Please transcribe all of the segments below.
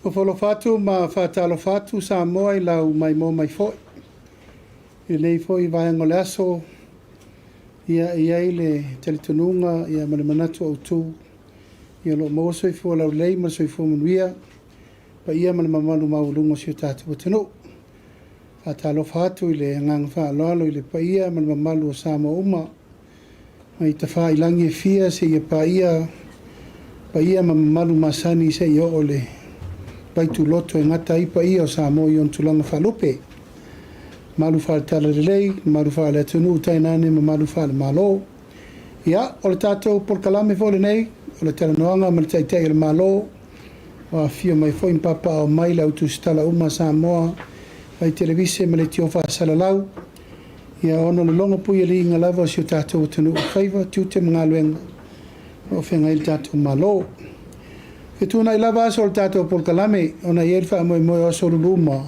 Ofo alofa atu ma faatalofa atu Samoa i lau maimoa mai foi. I lenei foi vaega o le aso, ia e i ai le talitonuga ia ma le manatu autu, ia o lo o maua soifua laulelei ma le soifua manuia, paia ma le mamalu maualuga o si o tatou atunuu. Faatalofa atu i le agaga faaaloalo i le paia ma le mamalu o Samoa uma, mai tafailagi e fia seia paia paia ma mamalu masani seia oo i le vaituloto e gata ai paia o Samoa i ona tulaga faalupe. Mamalu faale-Talalelei, mamalu faale-atunuu tainane mamalu faale-Malo. Ia, o le tatou polokalame foi lenei, o le talanoaga ma le Taitai o le Malo, ua afifio mai foi ma papaaao mai le au tusitala uma a Samoa mai televise ma leitio faasalalau, ia ona o le logopuialiiga lava o si o tatou atunuu i faiva, tiute ma galuega o lo o feagai ai le tatou Malo. Fetuunai lava aso o le tatou polokalame ona e i ai le faamoemoe o aso luluma,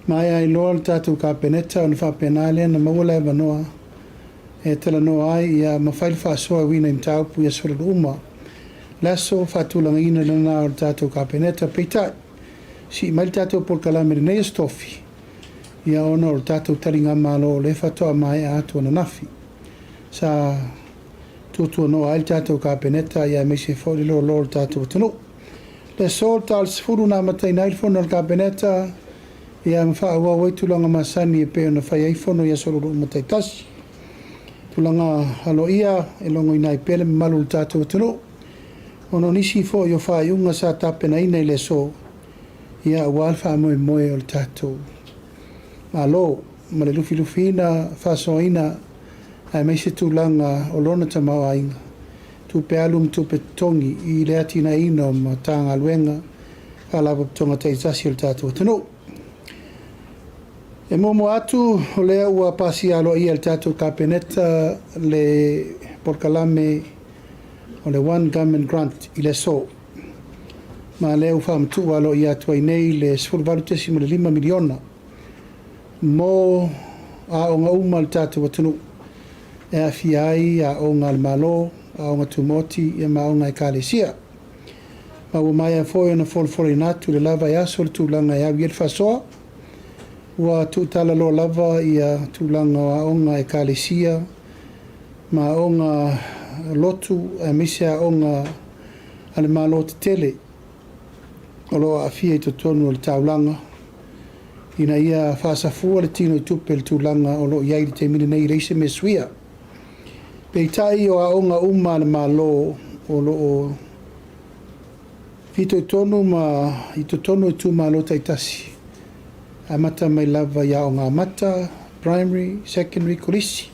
maea ai loa le tatou Kapeneta ona faapena lea ona maua le avanoa e talanoa ai ia ma fai le faasoa e uiga i mataupu i aso uma. Le aso faatulagaina lena o le tatou Kapeneta, peitai, sii mai le tatou polokalame i lenei aso Tofi, ia ona o le tatou taligamalo o lea faatoa maea atu ananafi. Sa tuatuanoa ai le tatou Kapeneta ia aemaise foi le loaloa o le tatou atunuu. Le aso le ta o le 10 na amataina ai le fono a le Kapeneta, ia ma faaauau ai tulaga masani e pei ona fai ai fono i aso Lulu uma taitasi. Tulaga aloaia e logoina ai pea le mamalu o le tatou atunuu, ona o nisi foi o faaiuga sa tapenaina i le aso, ia aua le faamoemoe o le tatou Malo ma le lufilufiina, faasoaina, aemaise tulaga o lona tamaoaiga, tupe alu ma tupe totogi i le atinaeina o Matagaluega, Faalapotopotoga taitasi o le tatou atunuu. E muamua atu, o lea ua pasia aloaia e le tatou Kapeneta le polokalame o le One Government Grant i le aso. Ma lea ua faamatuu aloaia atu ai nei le $18.5 miliona mo aoga uma a le tatou atunuu e aafia ai aoga a le Malo, aoga tumaoti ia ma aoga a Ekalesia. Ma ua maea foi ona folafolaina atu le la vaiaso le tulaga e au i ai le faasoa. Ua tuutalaloa lava ia tulaga o aoga a Ekalesia ma aoga lotu aemaise aoga a le Malo tetele o lo o aafia i totonu o le taulaga ina ia faasafua le tino i tupe i le tulaga o lo o i ai i le taimi lenei e leai se mea suia. Peitai o aoga uma a le Malo o lo o fitoitonu ma i totonu o itumalo taitasi, amata mai lava i aoga amata, primary, secondary, kolisi,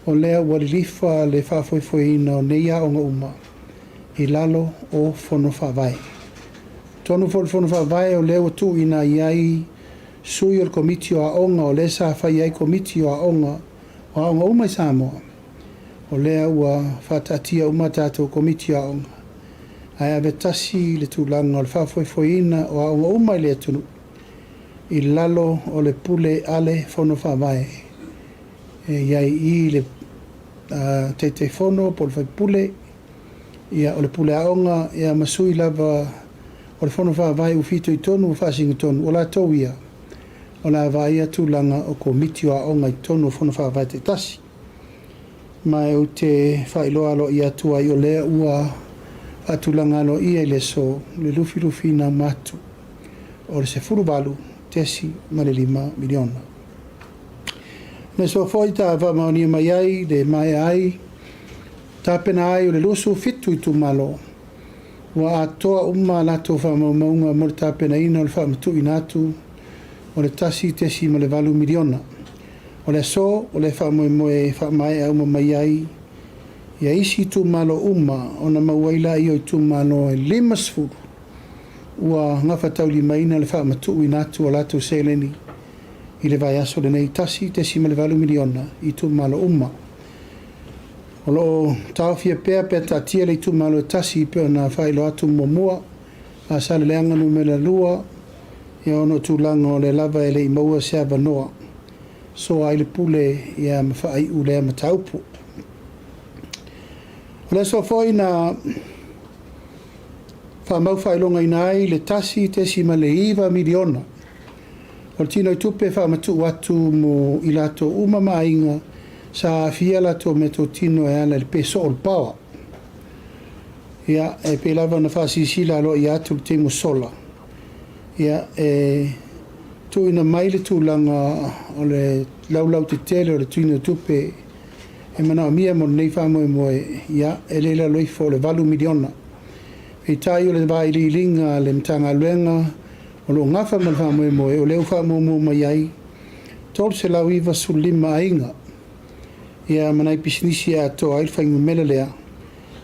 o lea ua lilifa le faafoefoeina o nei aoga uma i lalo o fono faavae. Tonu foi le fono faavae o lea ua tuuina i ai sui o le komiti o aoga, o lea sa fai ai komiti o aoga o aoga uma i Samoa, o lea ua faataatia uma tatou komiti o aoga, ae ave tasi le tulaga o le faafoefoeina o aoga uma i le atunuu i lalo o le pule a le fono faavae. E i ai i le Taitaifono po o le faipule, ia o le pule aoga ia ma sui lava o le fono faavae ua fitoitonu ua faasinotonu, o latou ia o le a vaaia tulaga o komiti o aoga i totonu o fono faavae taitasi. Ma ou te faailoa aloaia atu ai o lea ua faatulaga aloaia i le aso le lufilufiina uma atu o le $18.5 miliona. Le aso foi ta faamaonia mai ai le maea ai tapena ai o le 27 itumalo ua atoa uma a latou faamaumauga mo le tapenaina o le faamatuuina atu o le $1.8 miliona. O le aso o le faamoemoe e faamaea uma mai ai ia isi itumalo uma ona maua ai laia o itumalo e 50 ua gafataulimaina le faamatuuina atu o latou seleni i le vaiaso lenei $1.8 miliona i itumalo uma. O lo o taofia pea pe taatia le itumalo e tasi pe ona faailoa atu muamua a Saleleaga numera 2 ia ona o tulaga o le lava e le i maua se avanoa soa ai le pule ia ma faaiu lea mataupu. O le aso foi na Faamau faailogaina ai le $1.9 miliona o le tinoitupe e faamatuu atu mo i latou uma ma aiga sa aafia latou meatotino e ala i le pe soo o le paoa. Ia, e pei lava ona faasilasila aloaia atu i le taimi ua sola, ia, e tuuina mai le tulaga o le laulautetele o le tinoitupe e manaomia mo lenei faamoemoe, ia, e le i lalo ifo o le $8 miliona. Peitai o le vailiiliga a le Matagaluega o lo o nafa ma le faamoemoe, o lea ua faamuamua mai ai 395 aiga, ia ma nai pisinisi e atoa ai le fuainumera lea,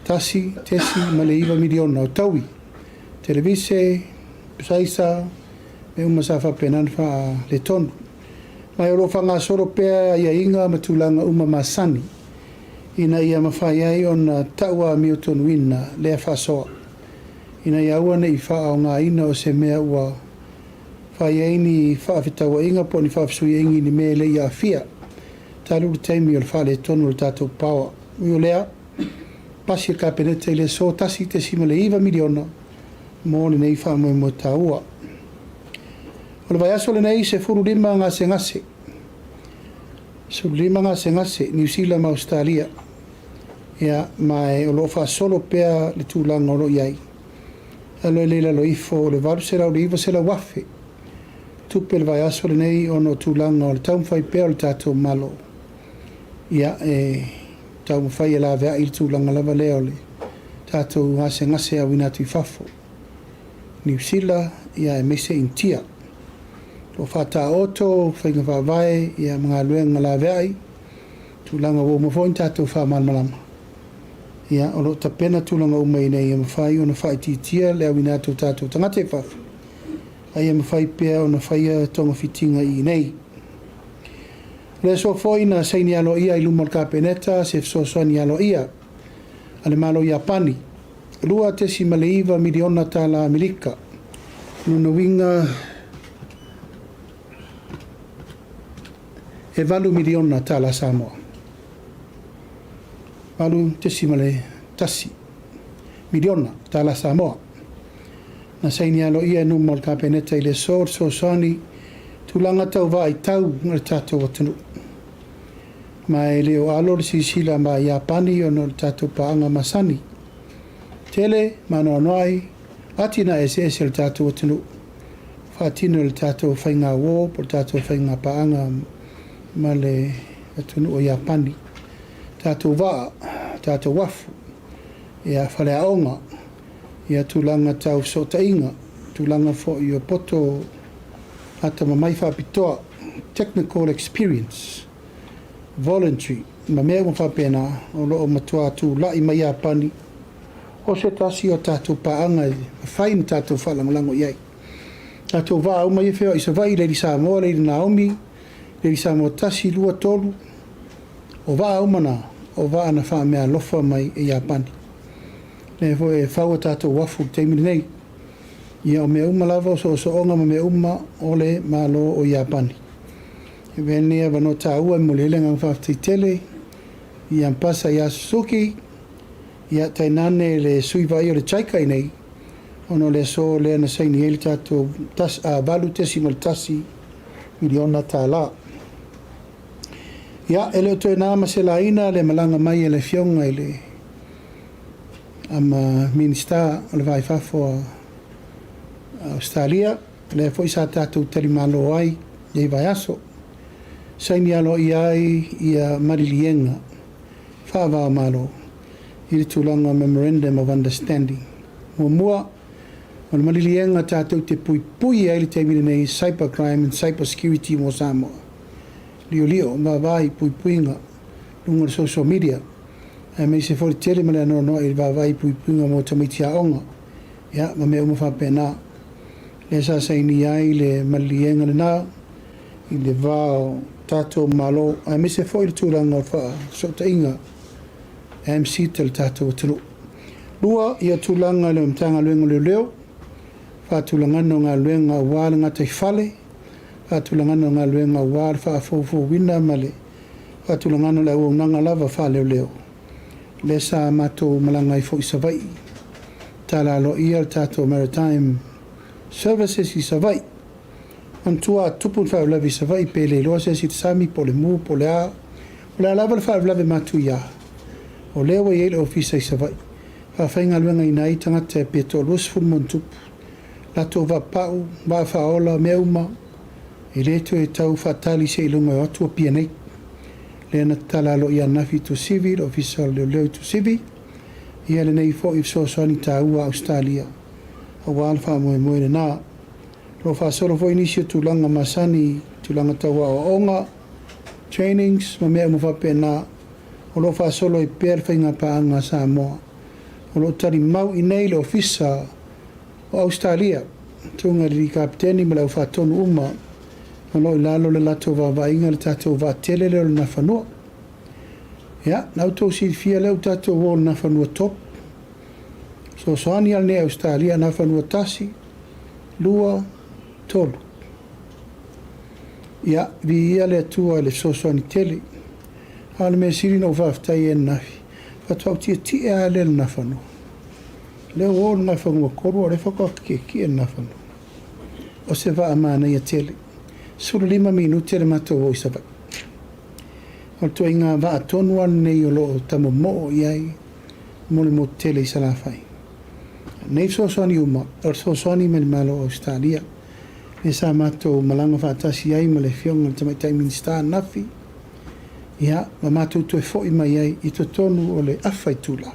$1.9 miliona o taui, televise, saisa, mea uma sa faapena ona faaletonu. Ma o lo o faagasolo pea aiaiga ma tulaga uma masani ina ia mafai ai ona tau amiotonuina lea faasoa, ina ia aua ne i faaaogaina o se mea ua fai ai ni faafetauaiga po o ni faafesuiaiga i ni mea e le i aafia talu le taimi o le faaletonu o le tatou power. Ui o lea, pasi le Kapeneta i le aso $1.9 miliona mo lenei faamoemoe taua. O le vaiaso lenei, 15 gasegase, 15 gasegase Niu Sila ma Ausetalia, ia, ma o lo o faasolo pea le tulaga o lo o i ai. Alo e le i lalo ifo o le 800 i le 900 afe tupe le vaiaso lenei ona o tulaga o le taumafai pea o le tatou Malo, ia, e taumafai e laveai le tulaga lava lea o le tatou gasegase auina atu i fafo, Niu Sila, ia, aemaise Initia. O lo o faataoto faiga faavae, ia, ma galuega laveai, tulaga ua uma foi ona tatou faamalamalama, ia, o lo o tapena tulaga uma ina ia mafai ona faaitiitia le auina atu o tatou tagata i fafo, a ia mafai pea ona faia togafitiga i inei. O le aso foi na saini aloaia i luma o le Kapeneta se fesoasoani aloaia a le Malo o Iapani, $2.9 miliona Amerika. O lona uiga e $8 miliona tala Samoa. $8.1 miliona tala Samoa. Na saini aloaia i luma o le Kapeneta i le aso le fesoasoani tulaga tau vaaitau a le tatou atunuu. Ma e le o alo le silasila ma Iapani ona o le tatou paaga masani. Tele ma anoanoai atinae eseese o le tatou atunuu faatino e le tatou faigauo po o le tatou faiga paaga ma le atunuu o Iapani. Tatou vaa, tatou afu, ia, faleaoga, ia, tulaga tau fesootaiga, tulaga foi o poto atamamai faapitoa, technical experience, voluntary, ma mea uma faapena, o lo o matua tulai mai Iapani o se tasi o tatou paaga e mafai ona tatou faalagolago i ai. Tatou vaa uma ia e feoai i Savaii, Lady Samoa, Lady Naomi, Lady Samoa 1, 2, 3, o vaa uma na, o vaa na faameaalofa mai e Iapani. Lea foi e fau a tatou uafu i le taimi lenei. Ia, o mea uma lava o soosooga ma mea uma o le Malo o Iapani. E avea lenei avanoa taua e momoli ai le agaga faafetai tele i Ampasa ia Suzuki, ia, tainane le sui vaaia o le JICA i nei, ona o le aso lea na saini ai le tatou $8.1 miliona tala. Ia, e le o toe na ma se laina le malaga mai e le Afioga i le ama Minisita o le Va i Fafo a Ausetalia, lea foi sa tatou talimalo ai nei vaiaso, saini aloaia ai ia maliliega faava-o-Malo i le tulaga Memorandum of Understanding. Muamua, o le maliliega tatou te puipui ai le taimi lenei cyber crime and cyber security mo Samoa. Liolio, vaavaai, puipuiga, luga o le social media, aemaise foi le tele ma le anoanoai i le vaavaai puipuiga mo tamaiti aoga, ia, ma mea uma faapena. Lea sa sainia ai le maliliega lena i le va o tatou Malo, aemaise foi le tulaga o faasootaiga MCIT a le tatou atunuu. Lua, ia tulaga i le Matagaluega o Leoleo, faatulagana o galuega aua le gataifale, faatulagana o galuega aua le faafoufouina ma le faatulagana o le auaunaga lava faaleoleo. Lea sa matou malaga ai foi i Savaii, Tatala aloaia le tatou Maritime Services i Savaii. Manatua a tupu ni faalavelave i Savaii pe le iloa se isi i le sami po o le mu po o le a, o le a lava le faalavelave matuia, o lea ua i ai le Ofisa i Savaii e faafaigaluegaina ai tagata pe toa-20 ma ona tupu, latou vaapau, vaa faaola, mea uma, e le toe tau faatali seiloga e o atu Apia nei. Lea na tatala aloaia ananafi i Tuasivi, le Ofisa o Leoleo i Tuasivi, ia lenei foi fesoasoani taua a Ausetalia aua le faamoemoe lena. O lo o faasolo foi nisi o tulaga masani i tulaga tau aoaoga, trainings ma mea uma faapena, o lo o faasolo ai pea le faigapaaga a Samoa. O lo o talimau i inei le Ofisa o Ausetalia, susuga i le Alii Kapeteni ma le au faatonu uma o lo o i lalo o le latou vaavaaiga le tatou vaatele lea o le Nafanua. Ia, na outou silafia lea ua tatou o i le Nafanua Top, fesoasoani lava lenei a Ausetalia, Nafanua 1, 2, 3. Ia, viia le Atua i le fesoasoani tele. A o le mea sili ona ou faafetai ai ananafi, faatoa ou tietie lava lea i le Nafanua. O lea ua oo i le Nafanua 3 a o lea faatoa ou tietie i le Nafanua. O se vaa manaia tele. 15 minute le matou o i Savaii. O le ituaiga vaa tonu lava lenei o lo o tamomoo i ai mo le motu tele i Salafai. O nei fesoasoani uma, o le fesoasoani mai le Malo o Ausetalia, lea sa matou malaga faatasi ai ma le Afioga i le Tamaitai Minisita ananafi, ia, ma matou toe foi mai ai i totonu o le afa itula.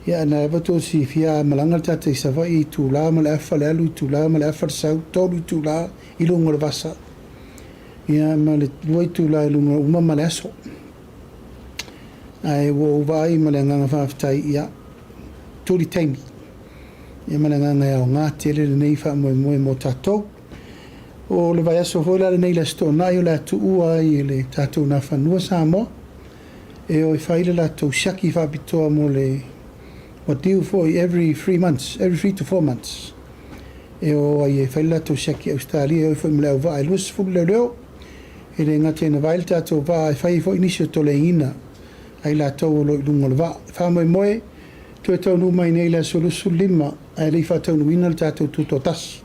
Ia, na lava outou silafia a malaga le tata i Savaii, itula ma le afa le alu, itula ma le afa le sau, 3 itula i luga o le vasa, ia ma le 2 itula i luga uma ma le aso. Ae ua ou vaai ma le agaga faafetai, ia, tuli taimi, ia ma le agaga e aoga tele lenei faamoemoe mo tatou. O le vaiaso foi la lenei i le Aso Toonai o le a tuua ai e le tatou Nafanua Samoa e o e fai le latou siaki faapitoa mo le ua due foi every 3 months, every 3 to 4 months e o ai e fai le latou siaki i Ausetalia e o ai foi ma le auvaa e 20 leoleo. E le gata ina vaai le tatou vaa e fai ai foi nisi o toleaina a i latou o lo o i luga o le vaa. E faamoemoe toe taunuu mai nei i le aso 25 ae le i faataunuuina le tatou tutoatasi,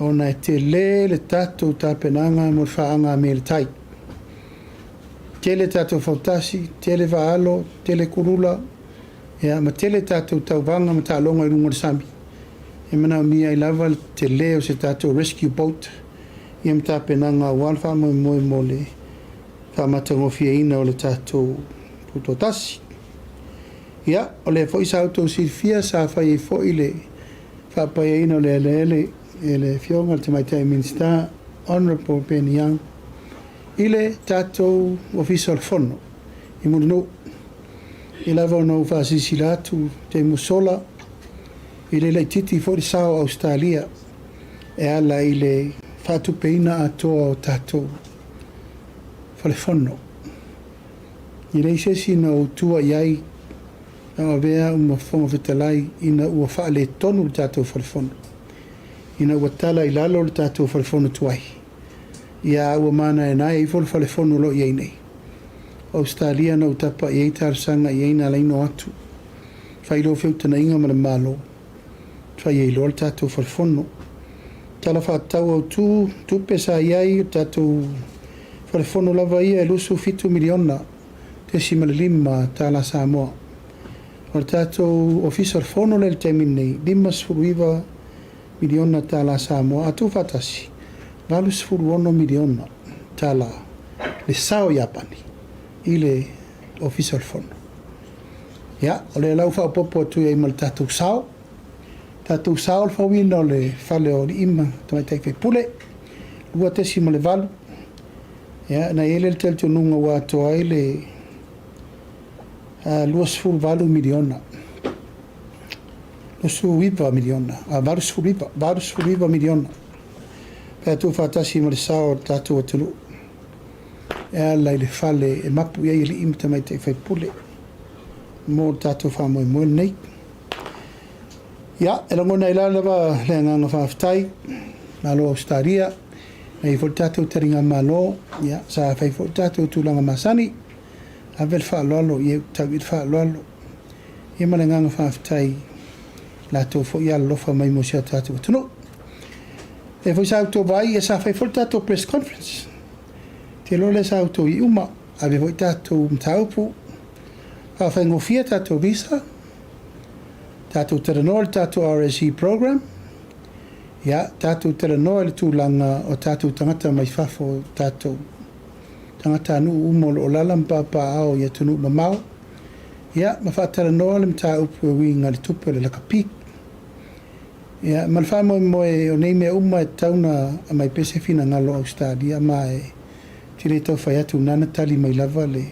ona e tele le tatou tapenaga mo le faaga me le tai. Tele tatou fautasi, tele vaa-alo, tele kulula, ia ma tele tatou tauvaga ma taaloga i luga o le sami. E manaomia ai lava le tele o se tatou rescue boat ia ma tapenaga aua le faamoemoe mo le faamatagofieina o le tatou tutoatasi. Ia, o lea foi sa outou silafia sa fai ai foi le faapaiaina o le eleele e le Afioga i le Tamaitai Minisita Honourable Ben Young i le tatou Ofisa o le Fono i Mulinuu. E lava ona ou faasilasila atu te musola i le laitiiti foi le sao o Ausetalia e ala i le faatupeina atoa o tatou falefono. E leai se isi na ou tua i ai na o avea au ma Fofoga Fetalai ina ua faaletonu le tatou falefono, ina ua tala i lalo le tatou falefono tuai, ia ua manaenae ifo le falefono o lo o i ai nei. O Ausetalia na ou tapa i ai talosaga i ai na ala ai ona o atu fai loa feutagaiga ma le Malo, fai ai loa le tatou falefono. Tala Faatatau Autu, tupe sa i ai o le tatou falefono lava ia e 27 miliona .5 tala Samoa. O le tatou Ofisa o le Fono lea i le taimi lenei, 59 miliona tala Samoa, a tuufaatasi, 86 miliona tala le sao Iapani i le Ofisa o le Fono. Ia, o lea la ua faaopoopo atu ai ma le tatou sao. Tatou sao le fauina o le fale o alii ma tamaitai faipule, 2.8. Ia, na i ai le talitonuga ua atoa ai le 28 miliona, 29 miliona, 89, 89 miliona pe a tuufaatasi ma le sao o le tatou atunuu e ala i le fale e mapu i ai alii ma tamaitai faipule mo le tatou faamoemoe lenei. Ia, e lagona ai lava le agaga faafetai, Malo Ausetalia, na i ai foi le tatou taligamalo, ia, sa fai foi le tatou tulaga masani, ave le faaaloalo, ia tau i le faaaloalo. Ia ma le agaga faafetai i latou foi e alolofa mai mo si a tatou atunuu. E foi sa outou vaai, ia sa fai foi le tatou press conference. Te iloa lea sa outou i uma, ave foi tatou mataupu, faafaigofie tatou visa, tatou talanoa i le tatou RSE program, ia tatou talanoa i le tulaga o tatou tagata mai fafo, tatou tagatanuu uma o lo o alaala ma papaaao i atunuu mamao, ia ma faatalanoa le mataupu e uiga i le tupe o le lakapi. Ia ma le faamoemoe o nei mea uma e tatau ona aumai pea se finagalo o Ausetalia ma e te le tau fai atu na na tali mai lava le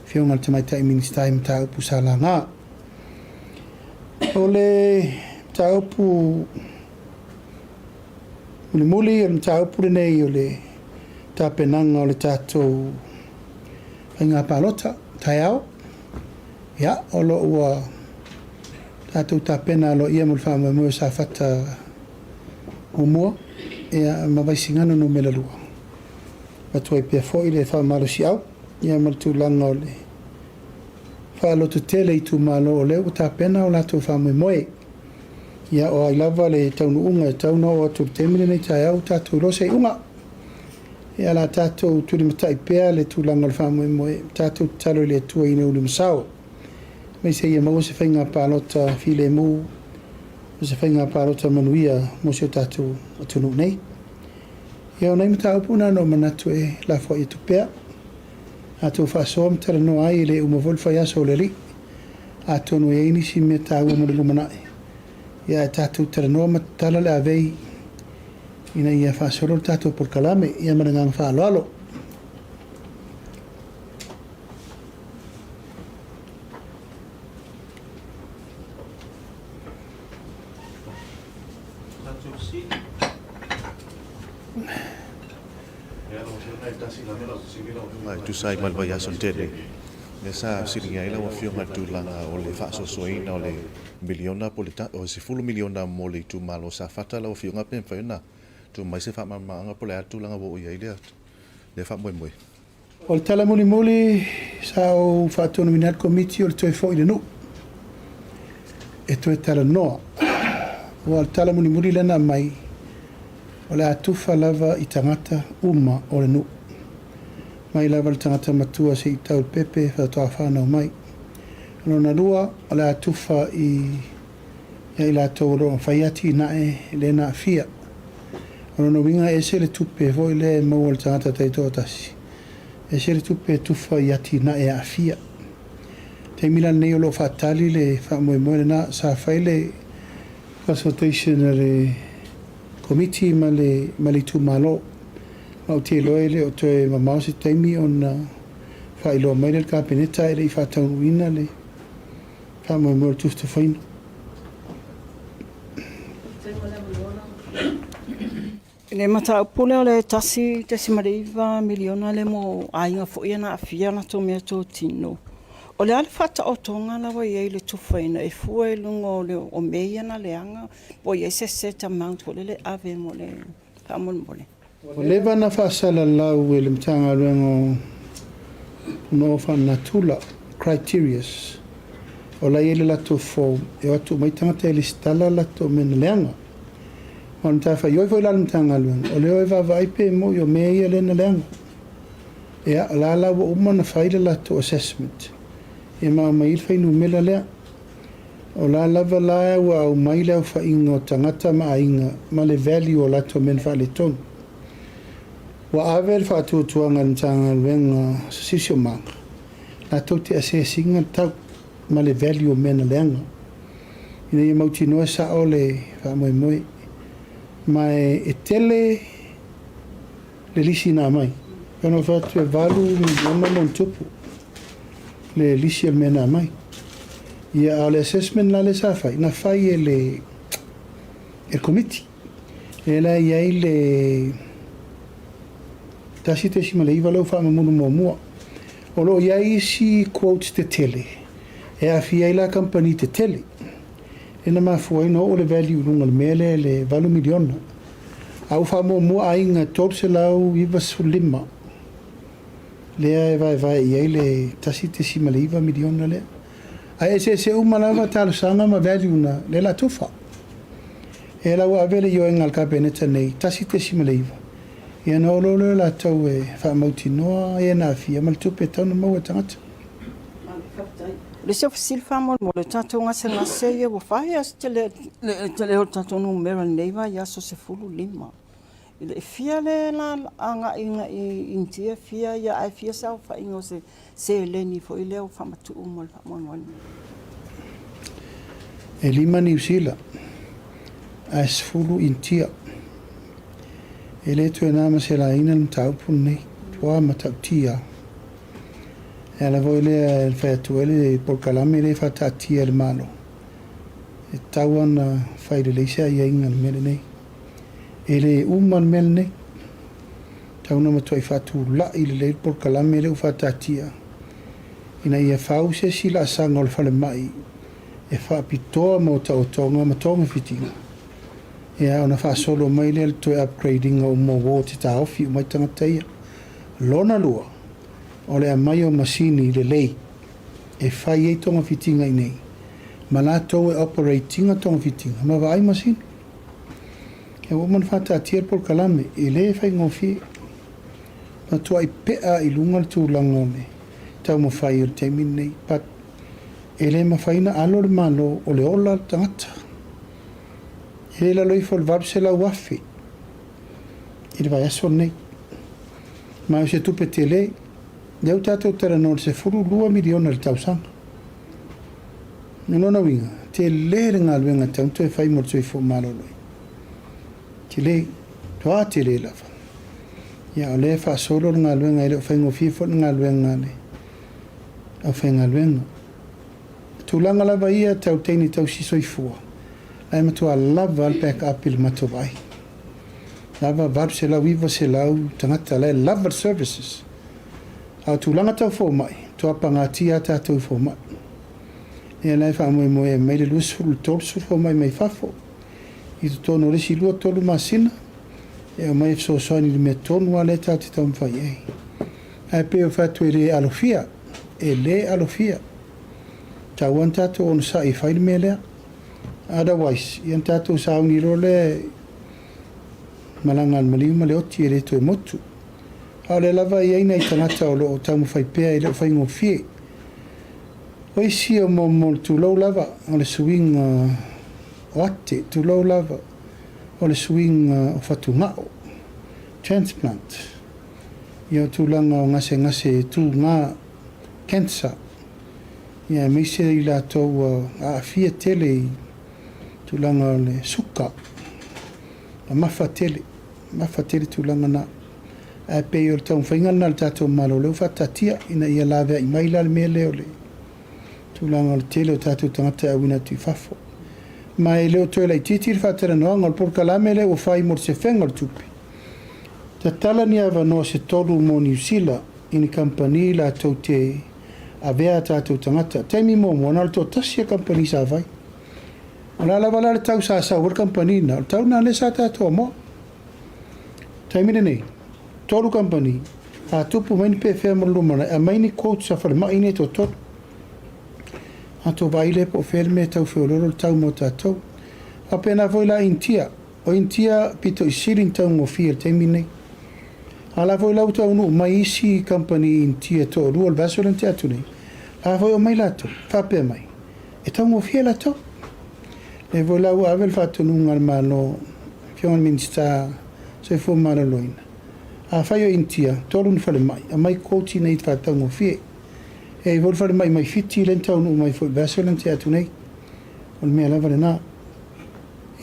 Afioga i le Tamaitai Minisita i mataupu sa laga. O le mataupu mulimuli, o le mataupu lenei o le tapenaga o le tatou faiga palota taeao. Ia, o lo o ua tatou tapena aloaia mo le faamoemoe o Safata 1, ia, ma Vaisigano Nu.2. Avatu ai pea foi le faamalosiau, ia ma le tulaga o le faalototele i itumalo o lea ua tapena o latou faamoemoe. Ia, o ai lava le taunuuga e tatau ona oo atu i le taimi lenei taeao ua tatou iloa se iuga. Ia, o le a tatou tulimatai pea le tulaga o le faamoemoe, tatou tatalo i le Atua ina ia ulimasao, aemaise ia maua se faiga palota filemu, ma se faiga palota manuia mo si o tatou atunuu nei. Ia, o nai mataupu na na ou manatu e lafoai atu pea. Tatou faasoa ma talanoa ai, e le uma foi le faiaso o le Alii. Atonu e i ai nisi mea taua mo le lumanai, ia ae tatou talanoa ma tatala le avei ina ia faasolo le tatou polokalame. Ia ma le agaga faaaloalo. E tusa ai ma le vaiaso na tea nei, lea sa fesiligia ai lau Afioga i le tulaga o le faasoasoaina o le miliona po o le $10 miliona mo le itumalo o Safata. Lau Afioga pe mafai ona tuu mai se faamalamalamaga po o le a le tulaga ua oo i ai lea faamoemoe. O le tala mulimuli sa ou faatonuina ai le Komiti o le toe foi i le nuu e toe talanoa. Aua o le tala mulimuli lea na aumai, o le a tufa lava i tagata uma o le nuu, mai lava i le tagata matua seia tau i le pepe faatoa fanau mai. O lona lua, o le a tufa i ia i latou o lo o faia atinae lea na aafia. O lona uiga e ese le tupe foi lea e maua e le tagata taitoatasi, ese le tupe e tufa i atinae e aafia. Taimi la lenei o lo o faatali le faamoemoe lena, sa fai le consultation a le Komiti ma le itumalo. Ma ou te iloa e le o toe mamao se taimi ona faailoa mai lea i le Kapeneta e le i faataunuuina le faamoemoe o le tufatufaina. I le mataupu lea o le $1.9 miliona lea mo aiga foi ia na aafia latou meatotino, o le a le faataotoga la ua i ai i le tufaina e fua i luga o mea ia na leaga po o i ai se set amount foi lele e ave mo le faamolemole? Ua leva ona faasalalau e le Matagaluega o Punaoa Faalenatura criterias o la e i ai le latou form e o atu uma ai tagata e resitala latou mea na leaga. Ma o le matafaioi foi la a le Matagaluega, o le o e vaavaai pe moni o mea ia lea na leaga. Ia, o la la ua uma ona fai le latou assessment, ia ma aumai ai le fuainumera lea. O la lava la ua aumai le aofaiga o tagata ma aiga ma le value o latou mea na faaletonu. Ua ave le faatuatuaga i le Matagaluega o Siosiomaga latou te assess ina le tau ma le value o mea na leaga ina ia mautinoa e sao le faamoemoe. Ma e tele le lisi na aumai. E ono fai atu e $8 miliona ma ona tupu le lisi o le mea na aumai. Ia, a o le assessment la lea sa fai, na fai e le Komiti. Lea la e i ai le 1.9 lea ua faamamulu muamua. O lo o i ai isi quotes tetele e aafia ai la kamupani tetele. Lea na mafua ai ona oo le value i luga o le mea lea i le $8 miliona. A ua faamuamua aiga e 395 lea e vaevae i ai le $1.9 miliona lea. Ae eseese uma lava talosaga ma value na lea o le a tufa. E la ua ave le ioega a le Kapeneta nei, 1.9, ia ona o loa lea o latou e faamautinoa e na aafia ma le tupe e tatau ona maua e tagata. O le isi fesili faamolemole, tatou gasegase ia ua fai lava si tele o le tatou numera i lenei vaiaso 15. E fia lea la agai i Initia e fia ia ae fia se aofaiga o se seleni foi lea ua faamatuu mo le faamoemoe lenei? E 5 Niu Sila ae 10 Initia. E le toe na ma se laina le mataupu lenei. Ua matautia. E ala foi lea e fai atu ai le polokalame lea e faataatia e le Malo. E tatau ona fai lelei se aiaiga i le mea lenei. E le uma le mea lenei. Tatau ona matuai faatulai lelei le polokalame lea ua faataatia ina ia fau se isi laasaga o le falemai e faapitoa mo taotoga ma togafitiga, ia ona faasolo mai lea le toe upgrade ina uma o ward e taofi uma ai tagata ia. Lona lua, o le aumai o masini lelei e fai ai togafitiga i inei ma latou e operate ina togafitiga ma vaai masini. Ia ua uma ona faataatia le polokalame, e le faigofie. Matuai pea i luga le tulaga o le taumafai o le taimi lenei, but e le mafai ona alo le Malo o le ola le tagata. E le lalo ifo o le $800,000 i le vaiaso lenei. Ma o se tupe tele, lea ua tatou talanoa i le $12 miliona i le tausaga. O lona uiga, tele le galuega e tatau ona toe fai mo le soifua maloloina. Tele, toa tele lava. Ia, o lea e faasolo le galuega, e le o faigofie foi le galuega a le aufaigaluega. O tulaga lava ia tau teine tausi soifua, la e matua lava le back up i le matou vaai. Lava 800, 900 tagata, la e lava le services. A o tulaga tau fomai, matua pagatia lava tatou i fomai. Ia la e faamoemoe e aumai le 20 i le 30 fomai mai fafo i totonu o le isi 2, 3 masina e aumai e fesoasoani i le mea tonu lava lea tatou te taumafai i ai. Ae pei o fai atu e le alofia, e le alofia. Tatau lava ona tatou onosai e fai le mea lea. Otherwise, ia ona tatou sauni loa lea e malaga a le maliu ma le oti e le toe motu. A o lea lava e i ai nai tagata o lo o taumafai pea e le o faigofie. O isi o mo le tulou lava o le suiga o ate, tulou lava o le suiga o fatugao, transplant, ia o tulaga o gasegase e tuga, cancer, ia aemaise i latou ua aafia tele i tulaga o le suka, mamafa tele, mamafa tele tulaga na. Ae pei o le taumafaiga lena a le tatou Malo lea ua faataatia ina ia laveai mai la le mea lea o le tulaga o le tele o tatou tagata e auina atu i fafo. Ma e le o toe laitiiti le faatalanoaga o le polokalame lea ua fai mo le sefega o le tupe. Tatala ni avanoa se tolu mo Niu Sila i ni kamupani latou te avea a tatou tagata. Taimi muamua, na o le toatasi a kamupani sa fai. O le a lava la le tau sa sau ai le kamupani lena, o le tau lena lea sa tatou amoa. Taimi lenei, 3 kamupani, a tupu mai ni pefea mo le lumanai, aumai ni quotes a falemai nei e toatolu. Matou vaai lea po o fea le mea e tau feoloolo le tau mo tatou. Faapena foi la Initia. O Initia pito i sili ona taugofie i le taimi lenei. A la foi la ua taunuu mai isi kamupani Initia e toalua o le vaiaso lea na tea atu nei, la foi omai latou, faapea mai, e taugofie latou. Lea foi la ua ave le faatonuga a le Malo, Afioga i le Minisita Soifua Maloloina, afai o Initia, 3 ni falemai, aumai quote ina ia faataugofie. E i ai foi le falemai mai Fiti lea na taunuu mai foi i le vaiaso lea na tea atu nei. O le mea lava lena.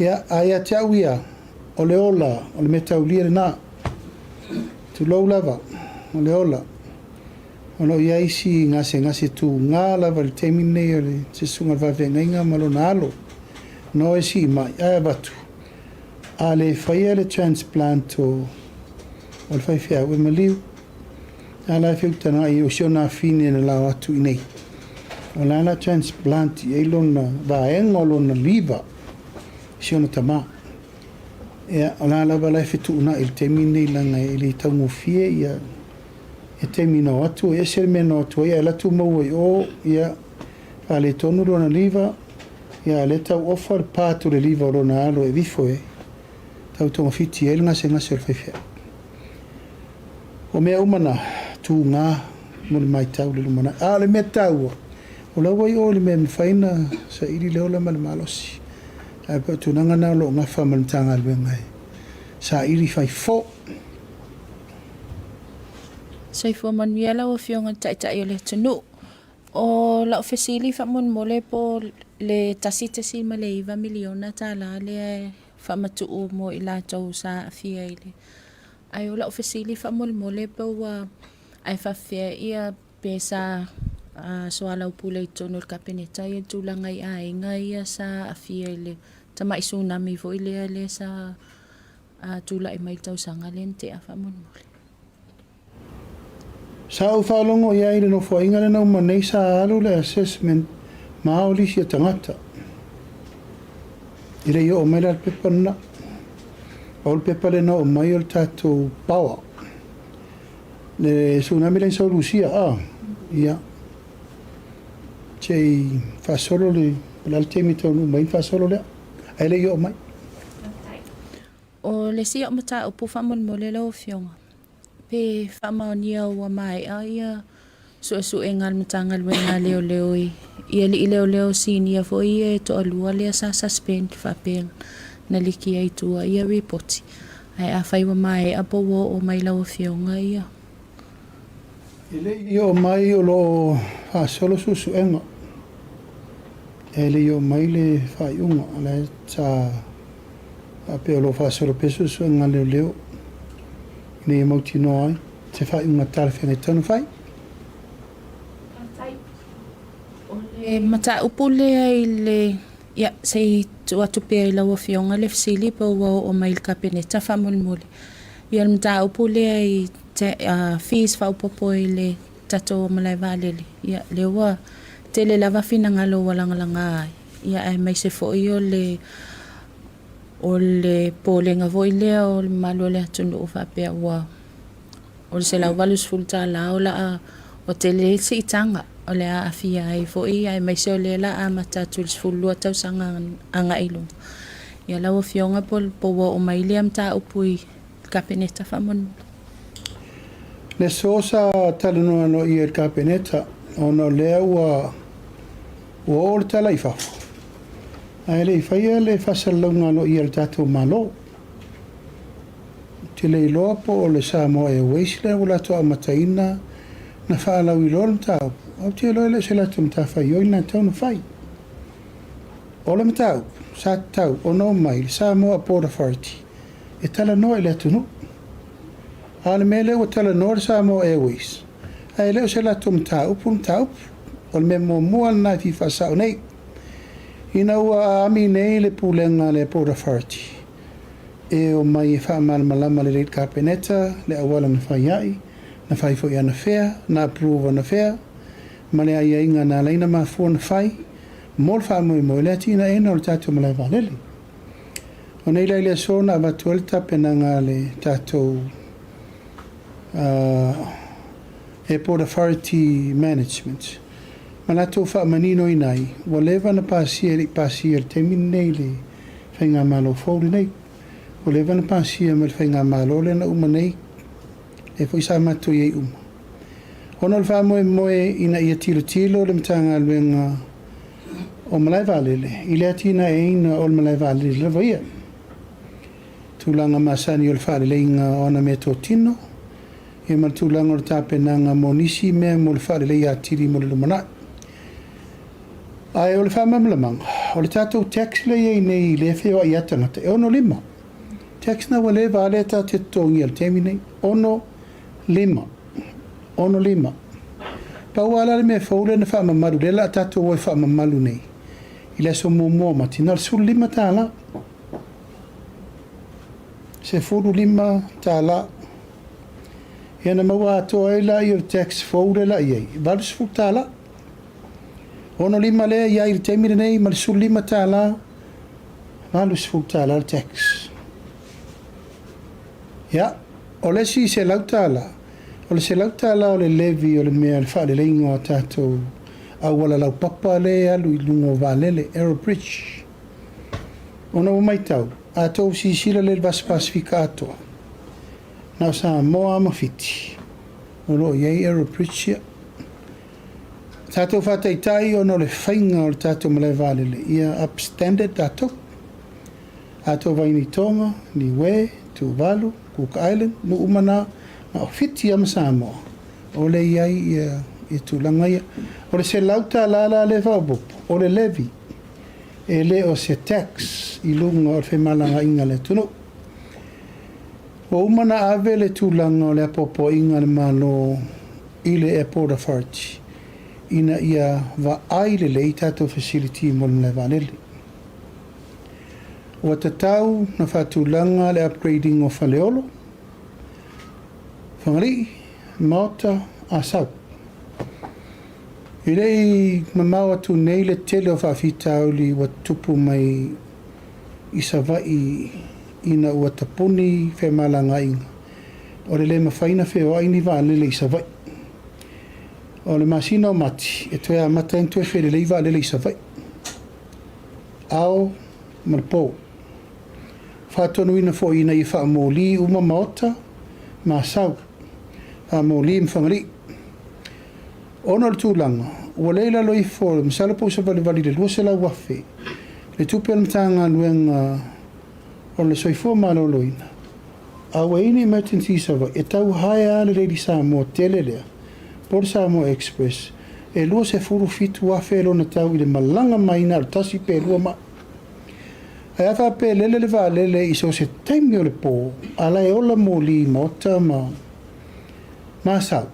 Ia, a ia te au ia, o le ola, o le mea taulia lena. Tulou lava, o le ola. O lo o i ai isi gasegase tuga lava i le taimi lenei o le se susuga i le faafeagaiga ma lona alo. No e sii mai, ae avatu, a le faia le transplant o o le faifeau e maliu. A la e feutaga'i o si ona afine na lao atu i nei. O la la transplant i ai lona vaega o lona liver i si ona tama. Ia, o la lava la e fetuuna'i i le taimi lenei leaga e le taugofie ia e taimi na o atu, e ese le mea na o atu ai, ae alu atu maua i o, ia, Faaletonu lona liva, ia a lea tau ofa le part o le liva o lona alo e avifo e tau togafiti ai le gasegase o le faifeau. O mea uma na, tuga mo le matau i le lumanai. A o le mea taua, o la ua i o i le mea e mafai ona saili le ola ma le malosi. Ae pei o tulaga na o lo o gafa ma le Matagaluega e saili fai fo. Soifua manuia lau Afioga i le Taitai o le atunuu. O lau fesili faamolemole po o le $1.9 miliona lea e faamatuu mo i latou sa aafia i le Ae o lau fesili faamolemole pe ua ae faafefea ia pe sa soalaupule i totonu o le Kapeneta ia tulaga i aiga ia sa aafia i le tamai tsunami foi lea lea sa tulai mai i le tausaga lea na tea faamolemole. Sa ou faalogo i ai i le nofoaiga lea na uma nei sa alu le assessment ma ao lisi a tagata. E le i oo mai la le pepa lena. Pau le pepa lea na oo mai o le tatou power. Le tsunami lea na sau i Lusia, a? Ia. Se i faasolo le, o le a le taimi e taunuu mai ai ona faasolo lea. Ae le i oo mai. O le isi au mataupu faamolemole lau Afioga, pe faamaonia ua maea ia suesuega a le Matagaluega a Leoleo i alii leoleo sinia foi ia e toalua lea sa suspend faapea na liki ai i tua ia ripoti. Ae afai ua maea po ua oo mai i lau Afioga ia. E le i oo mai o lo o faasolo suesuega. E le i oo mai le faaiuga, o la e sa faapea o lo o faasolo pea suesuega a leoleo ina ia mautinoa ai se faaiuga talafeagai e tatau ona fai. Faafetai. O le mataupu lea i le, ia, se i tuu atu pea i lau Afioga le fesili pe ua oo mai i le Kapeneta faamolemole. Ia, o le mataupu lea i fees faaopoopo i le tatou malae vaalele, ia, lea ua tele lava finagalo ua lagalaga ai, ia, aemaise foi o le o le popolega foi lea o le mamalu o le atunuu faapea ua o le $180 o le a ua tele ai le siitaga o le a aafia ai foi aemaise o lea o le a amata atu i le 12 tausaga agai i luga. Ia lau Afioga po ua oo mai lea mataupu i le Kapeneta faamolemole. Le aso sa talanoa aloaia i le Kapeneta ona o lea ua ua oo le tala i fafo, ae le i faia le faasalalauga aloaia a le tatou Malo. Ou te le iloa po o le Samoa Airways lea ua latou amataina na faalauiloa le mataupu, ae ou te iloa e le o se latou matafaioi lena e tatau ona fai. O le mataupu, sa tatau ona omai le Samoa Port Authority e talanoa i le atunuu. A o le mea lea ua talanoa le Samoa Airways, ae e le o se latou mataupu le mataupu. O le mea muamua lena e fia faasao nei. Ina ua aami nei le pulega a le Port Authority e omai e faamalamalama lelei i le Kapeneta le auala na fai ai, na fai foi anafea, na approve anafea, ma le aiaiga na ala ai ona mafua ona fai mo le faamoemoe le atinaeina o le tatou malae vaalele. O nei la i le aso na avatu ai le tapenaga a le tatou Airport Authority Management ma latou faamaninoina ai ua leva ona pasia e le i pasia i le taimi lenei le Faigamalo fou lenei. Ua leva ona pasia mai le Faigamalo lea na uma nei, lea foi sa matou i ai uma. Ona o le faamoemoe ina ia tilotilo le Matagaluega o Malae Vaalele i le atinaeina o le malae vaalele lava ia. Tulaga masani o le faaleleiga o ana meatotino, ia ma le tulaga o le tapenaga mo nisi mea mo le faaleleia atili mo le lumanai. Ae o le faamalamalamaga, o le tatou tax lea e i ai nei lea e feoai ai tagata, e 65. Tax na ua leva lava lea tatou te totogia i le taimi nei, 65. 65. Pau lava la le mea fou lea na faamamalu, lea o le a tatou o e faamamalu nei i le aso muamua o Mati, na o le $15. $15. Ia ona maua atoa ai lea o le tax fou lea o le a i ai, $80. 65 lea e i ai i le taimi lenei ma le $15, $80 le tax. Ia, o le isi $100, o le $100 o le levy o le mea o le faaleleiga o tatou auala laupapa lea e alu i luga o vaalele, aero bridge. Ona ua matau, a tou silasila lelei i le Vasa Pasefika atoa, na o Samoa lava ma Fiti o lo o i ai aero bridge ia. Tatou faataitai ona o le faiga o le tatou malae vaalele ia up standard tatou. A tou vaai nei Tonga, Niue, Tuvalu, Cook Island, nuu uma na, na o Fiti lava ma Samoa o lea e i ai ia, ia tulaga ia. O le $100 la lea e faaopoopo, o le levy, e le o se tax i luga o le femalagaaiga a le atunuu. Ua uma ona ave le tulaga o le apoapoaiga a le Malo i le Airport Authority ina ia vaai lelei tatou facility mo le malae vaalele. Ua tatau na faatulaga le upgrading o Faleolo, Fagalii, Maota, Asau. E le i mamao atu nei le tele o faafitauli ua tutupu mai i Savaii ina ua tapuni femalagaaiga o le le mafai ona feoai ni vaalele i Savaii. O le masina o Mati e toe amata ai ona toe felelei vaalele i Savaii, ao ma le po. Faatonuina foi ina ia faamoli uma maota ma asau, faamoli ma Fagalii. Ona o le tulaga ua le i lalo ifo, masalo po ua savalivali i le $200,000 le tupe a le Matagaluega o le Soifua Maloloina, a ua i ai ni emergency i Savaii, e tau hire lava le Lady Samoa tele lea, po o le Samoa Express, e $27,000 lona tau i le malaga mai na o le tasi pe lua mai. Ae a faapea e lele le vaalele i so o se taimi o le po, a la e ola moli i Maota ma Asau,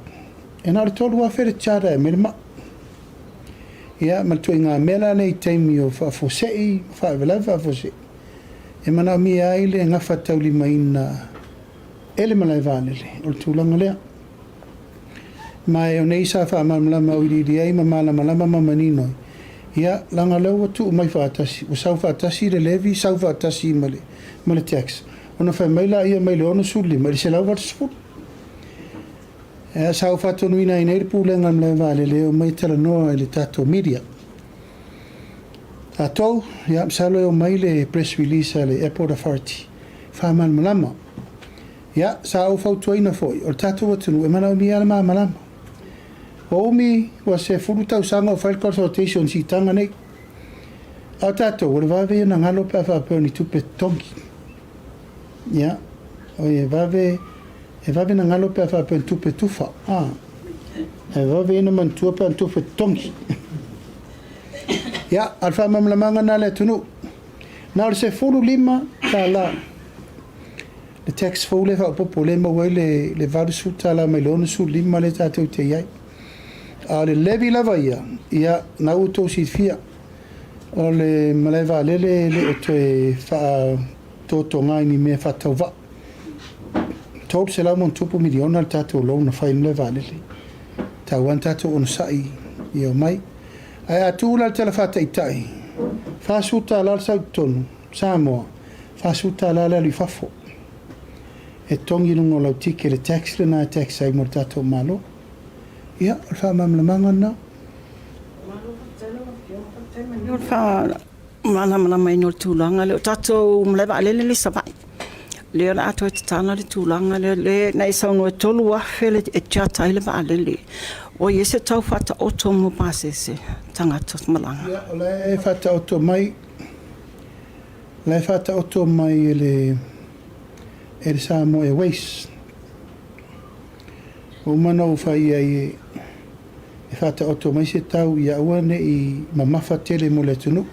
e na o le $3,000 le charter e aumai le mai. Ia, ma le ituaiga mea la lea i taimi o faafuasei, faalavelave faafuasei, e manaomia ai le gafataulimaina e le malae vaalele o le tulaga lea. Ma e o nei sa faamalamalama auiliili ai ma malamalama ma manino ai, ia, leaga o lea ua tuu mai faatasi, ua sau faatasi le levy, sau faatasi ma le, ma le tax, ona fai mai laia mai le 65 i le 180. Ia, sa ou faatonuina ai nei le Pulega o le Malae Vaalele e omai e talanoa i le tatou media. Tatou, ia, masalo e omai le press release a le Airport Authority, faamalamalama. Ia, sa ou fautuaina foi, o le tatou atunuu e manaomia lava le malamalama. Ua umi, ua 10 tausaga o fai le consultation i siitaga nei. A o tatou, o le vave ia na galo pe a faapea o ni tupe totogi. Ia, oi e vave, e vave na galo pe a faapea o ni tupe tufa. A, e vave ia na manatua pe a o ni tupe totogi. Ia, a o le faamalamalamaga lena a le atunuu. Na o le $15 le tax fou lea e faaopoopo lea e maua ai le le $80 mai le 65 lea tatou te i ai. A o le levy lava ia, ia, na ua outou silafia, o le malae vaalele e le o toe faatotoga i ni mea faatauvaa. $300+ miliona le tatou loan na fai i le malae vaalele. Tau lava na tatou onosai ia omai. Ae a tuu la le tala faataitai, $40 le sau i totonu, Samoa, $40 le alu i fafo. E totogi i luga o lau ticket le tax lena e tax ai mo le tatou Malo. Ia, o le faamalamalamaga lena. Malo faafetai lau Afioga, faafetai manino le faamalamalamaina o le tulaga lea. O tatou malae vaalele lea i Savaii, lea o le a toe tatala le tulaga lea, lea na e saunoa e $3,000 e charter ai le vaalele. Ua i ai se tau faataoto mo pasese tagata malaga? Ia, o la e faataoto mai, o la e faataoto mai e le e le Samoa Airways. Ua uma ona ou fai i ai e faataoto mai se tau ia aua ne i mamafa tele mo le atunuu,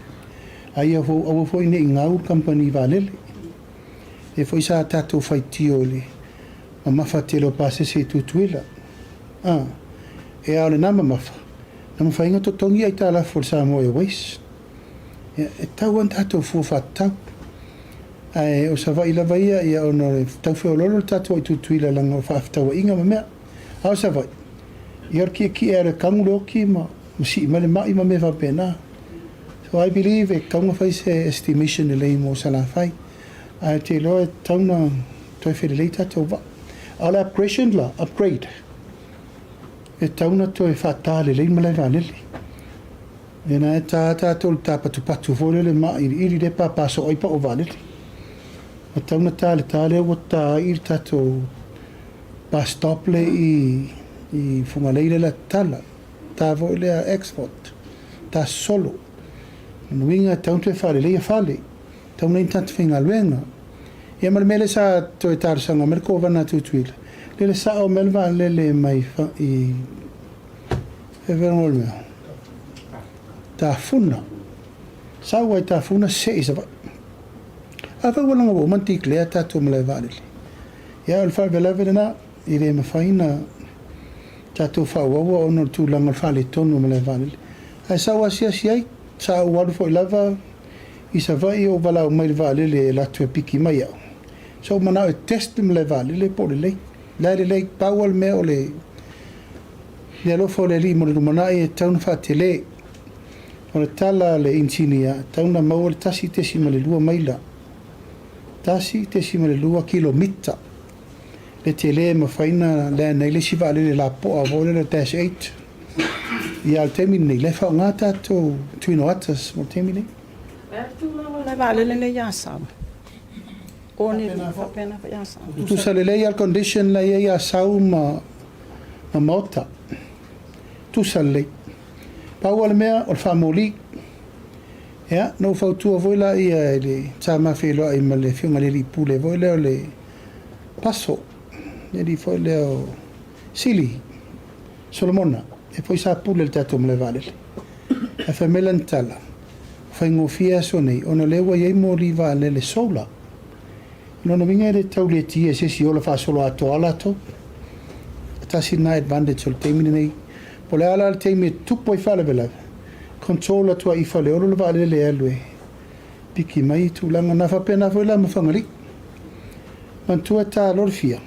a ia aua foi ne i gau le kamupani vaalele. Lea foi sa tatou faitio i le mamafa tele o pasese i Tutuila. A, e a o lena mamafa, na mafai ona totogi aitalafu a le Samoa Airways. Ia, e tatau lava ona tatou fua faatatau. Ae o Savaii lava ia, ia ona o le tau feoloolo le tatou i Tutuila leaga o faafetauaiga ma mea. A o Savaii, ia o le tietie lava o le kagu le oti ma sii mai le mai ma mea faapena. So I believe e tatau ona fai se estimation lelei mo Salafai. Ae ou te iloa e tatau ona toe felelei tatou vaa. A o le upgration la, upgrade, e tatau ona toe faata lelei le malae vaalele. Ia na e tā tātou le tāpatupatu foi lele māʻiliʻili lea e pāpā soo ai pao vaalele. Ua tatau ona tā le tā lea ua tā ai le tatou bus stop lea i i Fugalei lea la tatala. Tā foi lea export. Tā sosolo. Lona uiga e tatau ona toe faaleleia fale. Tatau ona i ai ni tagata faigaluega. Ia ma le mea lea sa toe talosaga mai le Kovana a Tutuila, lea le sao mai le vaalele mai i mea? Tafuna. Sau ai Tafuna seʻe i Savaii. Afai ua laga ua uma ona declare tatou malae vaalele, ia o le faalavelave lena, e le mafai ona tatou faaauaua ona o le tulaga o le faaletonu o malae vaalele. Ae sa ou asiasi ai, sa ou alu foi lava i Savaii ou valaau mai i le vaalele e alu atu e piki mai au. Sa ou manao e test le malae vaalele po o lelei. La e lelei, pau lava le mea o le le alofa o le Alii mo le lumanai e tatau ona faatele. O le tala a le inisinia, e tatau ona maua le 1.2 maila, 1.2 kilomita le tele e mafai ona land ai le isi vaalele lapoa foi lea o le Dash 8. Ia, a o le taimi lenei, la e faaaoga tatou Twin Otters mo le taimi lenei. O le a le tulaga o le vaalele lea i Asau? Faapena foi Asau. Tutusa lelei lava le condition la e i ai Asau ma Maota. Tutusa lelei. Pau lava le mea, o le faamoli. Ia, na ou fautua foi laia i le sa ma feiloai ma le Afioga i le Alii Pule foi lea o le Paso, le alii foi lea o Sili Solomona, e foi sa pule i le tatou malae vaalele. Ae fai mai lana tala, ua faigofie aso nei ona o lea ua i ai moli vaalele solar. O lona uiga e le tau letia e se isi ola faasoloatoa latou. Tasi lena advantage o le taimi lenei. Po o le a la le taimi e tupu ai faalavelave, control atu ai i Faleolo le vaalele e alu e piki mai i tulaga na. Faapena foi la ma Fagalii. Manatua e ta loa le fia,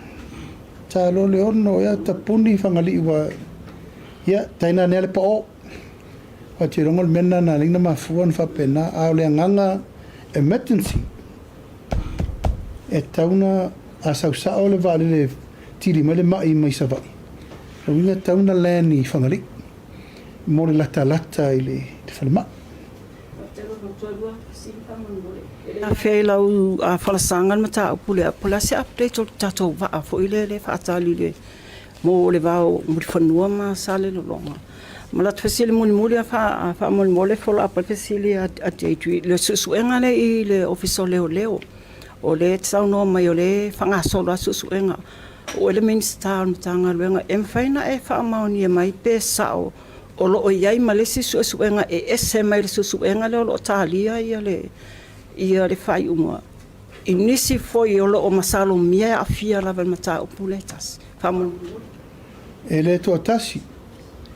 ta loa le ono, ea tapuni Fagalii ua, ia, tainane lava le pao. Ou te iloa o le mea lena na ala ai ona mafua ona faapena, a o le agaga emergency, e tatau ona, a sau sao le vaalele e tili mai le mai mai Savaii, o lona uiga e tatau ona land i Fagalii mo le latalata i le falemai. Afea i lau falasaga le mataupu lea, po o le a se update o le tatou vaa foi lea e faatali i le mo le va o Mulifanua ma Salelologa. Ma le atu fesili mulimuli a faamolemole follow up ai le fesili a Deidre i le suesuega lea i le Ofisa o Leoleo. O lea e te saunoa mai o lea e faagasolo lava suesuega. O oe le Minisita o le Matagaluega, e mafai ona e faamaonia mai pe sao o lo o i ai ma le isi suesuega e ese mai le suesuega lea o lo o talia le faaiuga i nisi foi o lo o masalomia e aafia lava i le mataupu lea e tasi. Faamolemole. E le toatasi,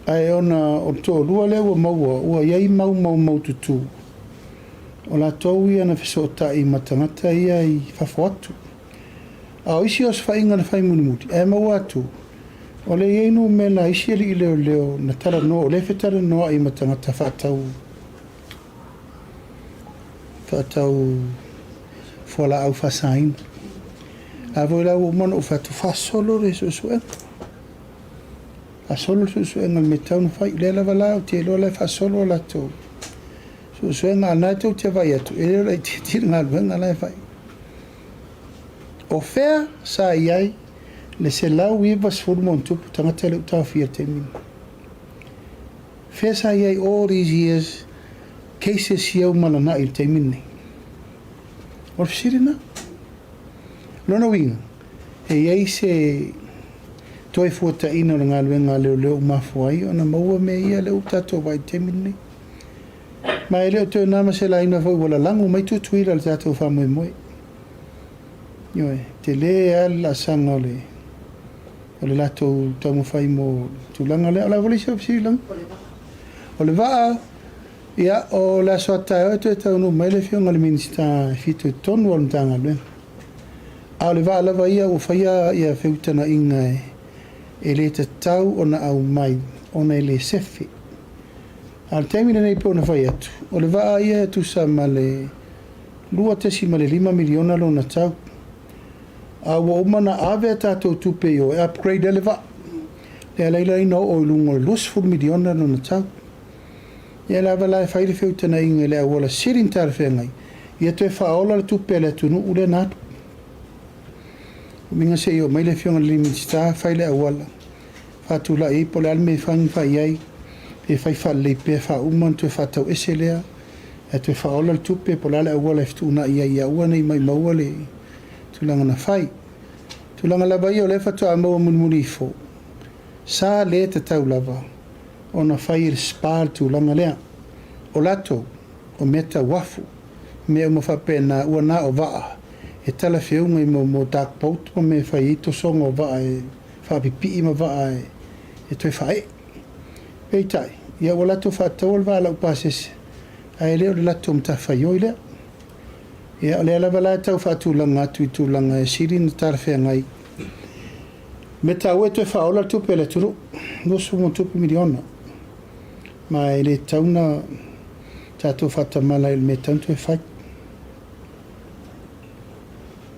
ae ona o le toalua lea ua maua, ua i ai mau maumaututu, o latou ia na fesootai ma tagata ia i fafo atu. A o isi osofaiga na fai mulimuli, ae maua atu, o lea e i ai numera a isi alii leoleo na talanoa, o lea e fetalanoa'i ma tagata faatau faatau fualaau faasaina. A foi la ua uma ona ou fai atu, faasolo le suesuega. Faasolo le suesuega i le mea e tatau ona fai. O lea lava la ou te iloa la e faasolo a latou suesuega, a o lena tou te vaai atu, e le o laitiiti le galuega la e fai. O fea sa i ai le 190+ tagata e le o taofia i le taimi lenei? Fea sa i ai all these years cases ia ua malanai i le taimi lenei? O le fesili lena. O lona uiga, e i ai se toe fuataiina o le galuega a leoleo ua mafua ai ona maua mea ia lea ua tatou vaai i le taimi lenei. Ma e le o toe na ma se laina foi ua lalago mai Tutuila i le tatou faamoemoe. Ioe, tele lava le laasaga o le o le latou taumafai mo le tulaga lea. O le a foi le isi au fesili Lagi? O le vaa, ia, o le aso a taeao e toe taunuu mai le Afioga i le Minisita e fitoitonu o le Matagaluega. A o le vaa lava ia ua faia ia feutagaiga e le tatau ona aumai ona e le sefe. A o le taimi lenei pei ona fai atu, o le vaa ia e tusa ma le $2.5 miliona lona tau. A ua uma ona ave a tatou tupe i o e upgrade ai le vaa, lea la ina oo i luga o le $20 miliona lona tau. Ia lava la e fai le feutagaiga i le auala sili ona talafeagai, ia toe faaola le tupe a le atunuu lea na alu. Uiga se i oo mai le Afioga i le Minisita fai le auala, faatulai ai po o le a le mea e fai ma fai ai, pe fai faalelei pea faauma ona toe faatau ese lea, ae toe faaola le tupe po o le a le auala e fetuunai ai ia aua ne i maimaua le tulaga na fai. Tulaga lava ia o lea faatoa maua mulimuli ifo, sa le tatau lava ona fai e le SPA le tulaga lea. O latou, o mea tau uafu, mea uma faapena, ua na o vaa e talafeuga i mo dark boat ma mea e fai ai tosoga o vaa e faapipii ma vaa e toe faaee. Peitai, ia ua latou faataua le vaa laupasese, ae le o le latou matafaioi lea. Ia, o lea lava la e tau faatulaga atu i tulaga e sili ona talafeagai. Mea taua e toe faaola le tupe a le atunuu, $20 miliona. Ma e le tatau ona tatou faatamala i le mea e tatau ona toe fai.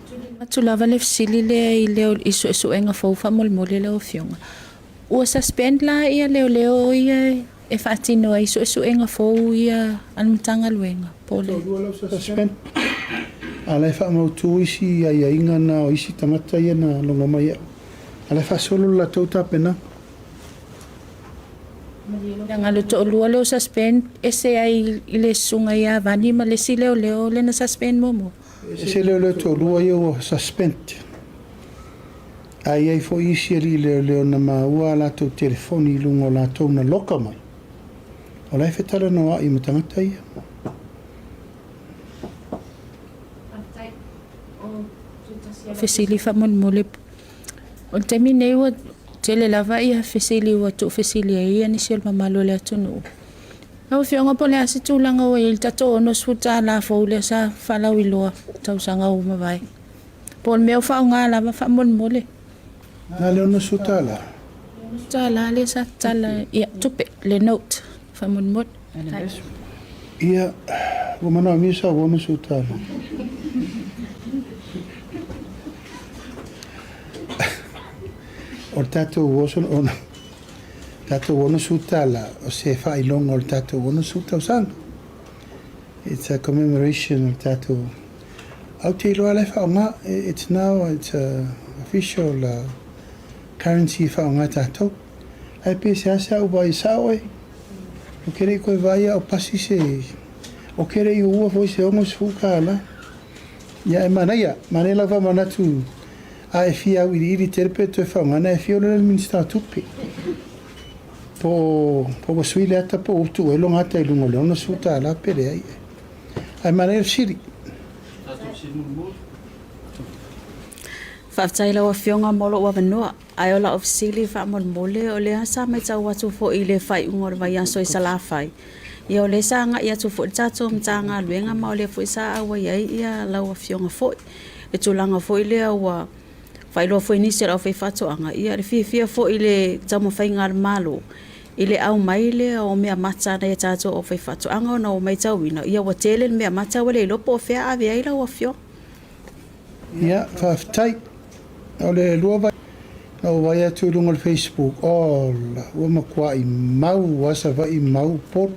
Tuuina atu lava le fesili lea i le i suesuega fou faamolemole lau Afioga. Ua suspend la ia leoleo ia e faatino ai suesuega fou ia a le Matagaluega po o le. Toalua lau suspend a la e faamautu isi aiaiga na o isi tagata ia na logo mai au a la e faasolo le latou tapenaga. Leaga le toalua lea ua suspend ese ai i le susuga ia Vani ma le isi leoleo lea na suspend muamua. Ese leoleo toalua ia ua suspend. Ae i ai foi isi alii leoleo na maua a latou telefoni i luga o latou na loka mai. O la e fetalanoa'i ma tagata ia. Fesili faamolemole, o le taimi nei ua tele lava ia fesili ua tuufesili ai ia nisi o le mamalu o le atunuu. Lau Afioga po o le a se tulaga ua i ai le tatou $60 fou lea sa faalauiloa i tausaga ua mavae? Po o le mea o faaaoga lava faamolemole. Na le $60. $60 lea sa tatala, ia, tupe, le note faamolemole. Ia, ua manaomia sau $60. O le tatou oso, ona, tatou $60, o se faailoga o le tatou 60 tausaga. It's a commemoration o le tatou, ae ou te iloa la e faaaoga, it's now, it's a official currency e faaaoga e tatou. Ae pe seasea ou vaai sao oe, ou te le i toe vaai a o pasi se, ou te le i uua foi se $60. Ia e manaia, manaia lau faamanatu a e fia auiliili tele pe toe faaaogaina, e afio loa le Minisita o Tupe. Po o ua sui le ata po o ua tuu ai lona ata i luga o le $60 pe leai. Ae manaia le fesili. Faafetai i lau Afioga mo lou avanoa. Ae o lau fesili faamolemole, o lea sa matau atu foi i le faaiuga o le vaiaso i Salafai, ia o lea sa agai atu foi le tatou Matagaluega ma o lea foi sa auai ai ia lau Afioga foi. I le tulaga foi lea ua faailoa foi e nisi o le aufaifaatoaga, ia le fiafia foi i le taumafaiga a le Malo i le aumai lea o meamata a nai a tatou aufaifaatoaga ona ua matauina ia ua tele le meamata ua le iloa po o fea ave ai lau Afioga. Ia, faafetai. O le lua vai na ou vaai atu i luga o le Facebook, ola, ua matuai mau lava Savaii, mau Upolu.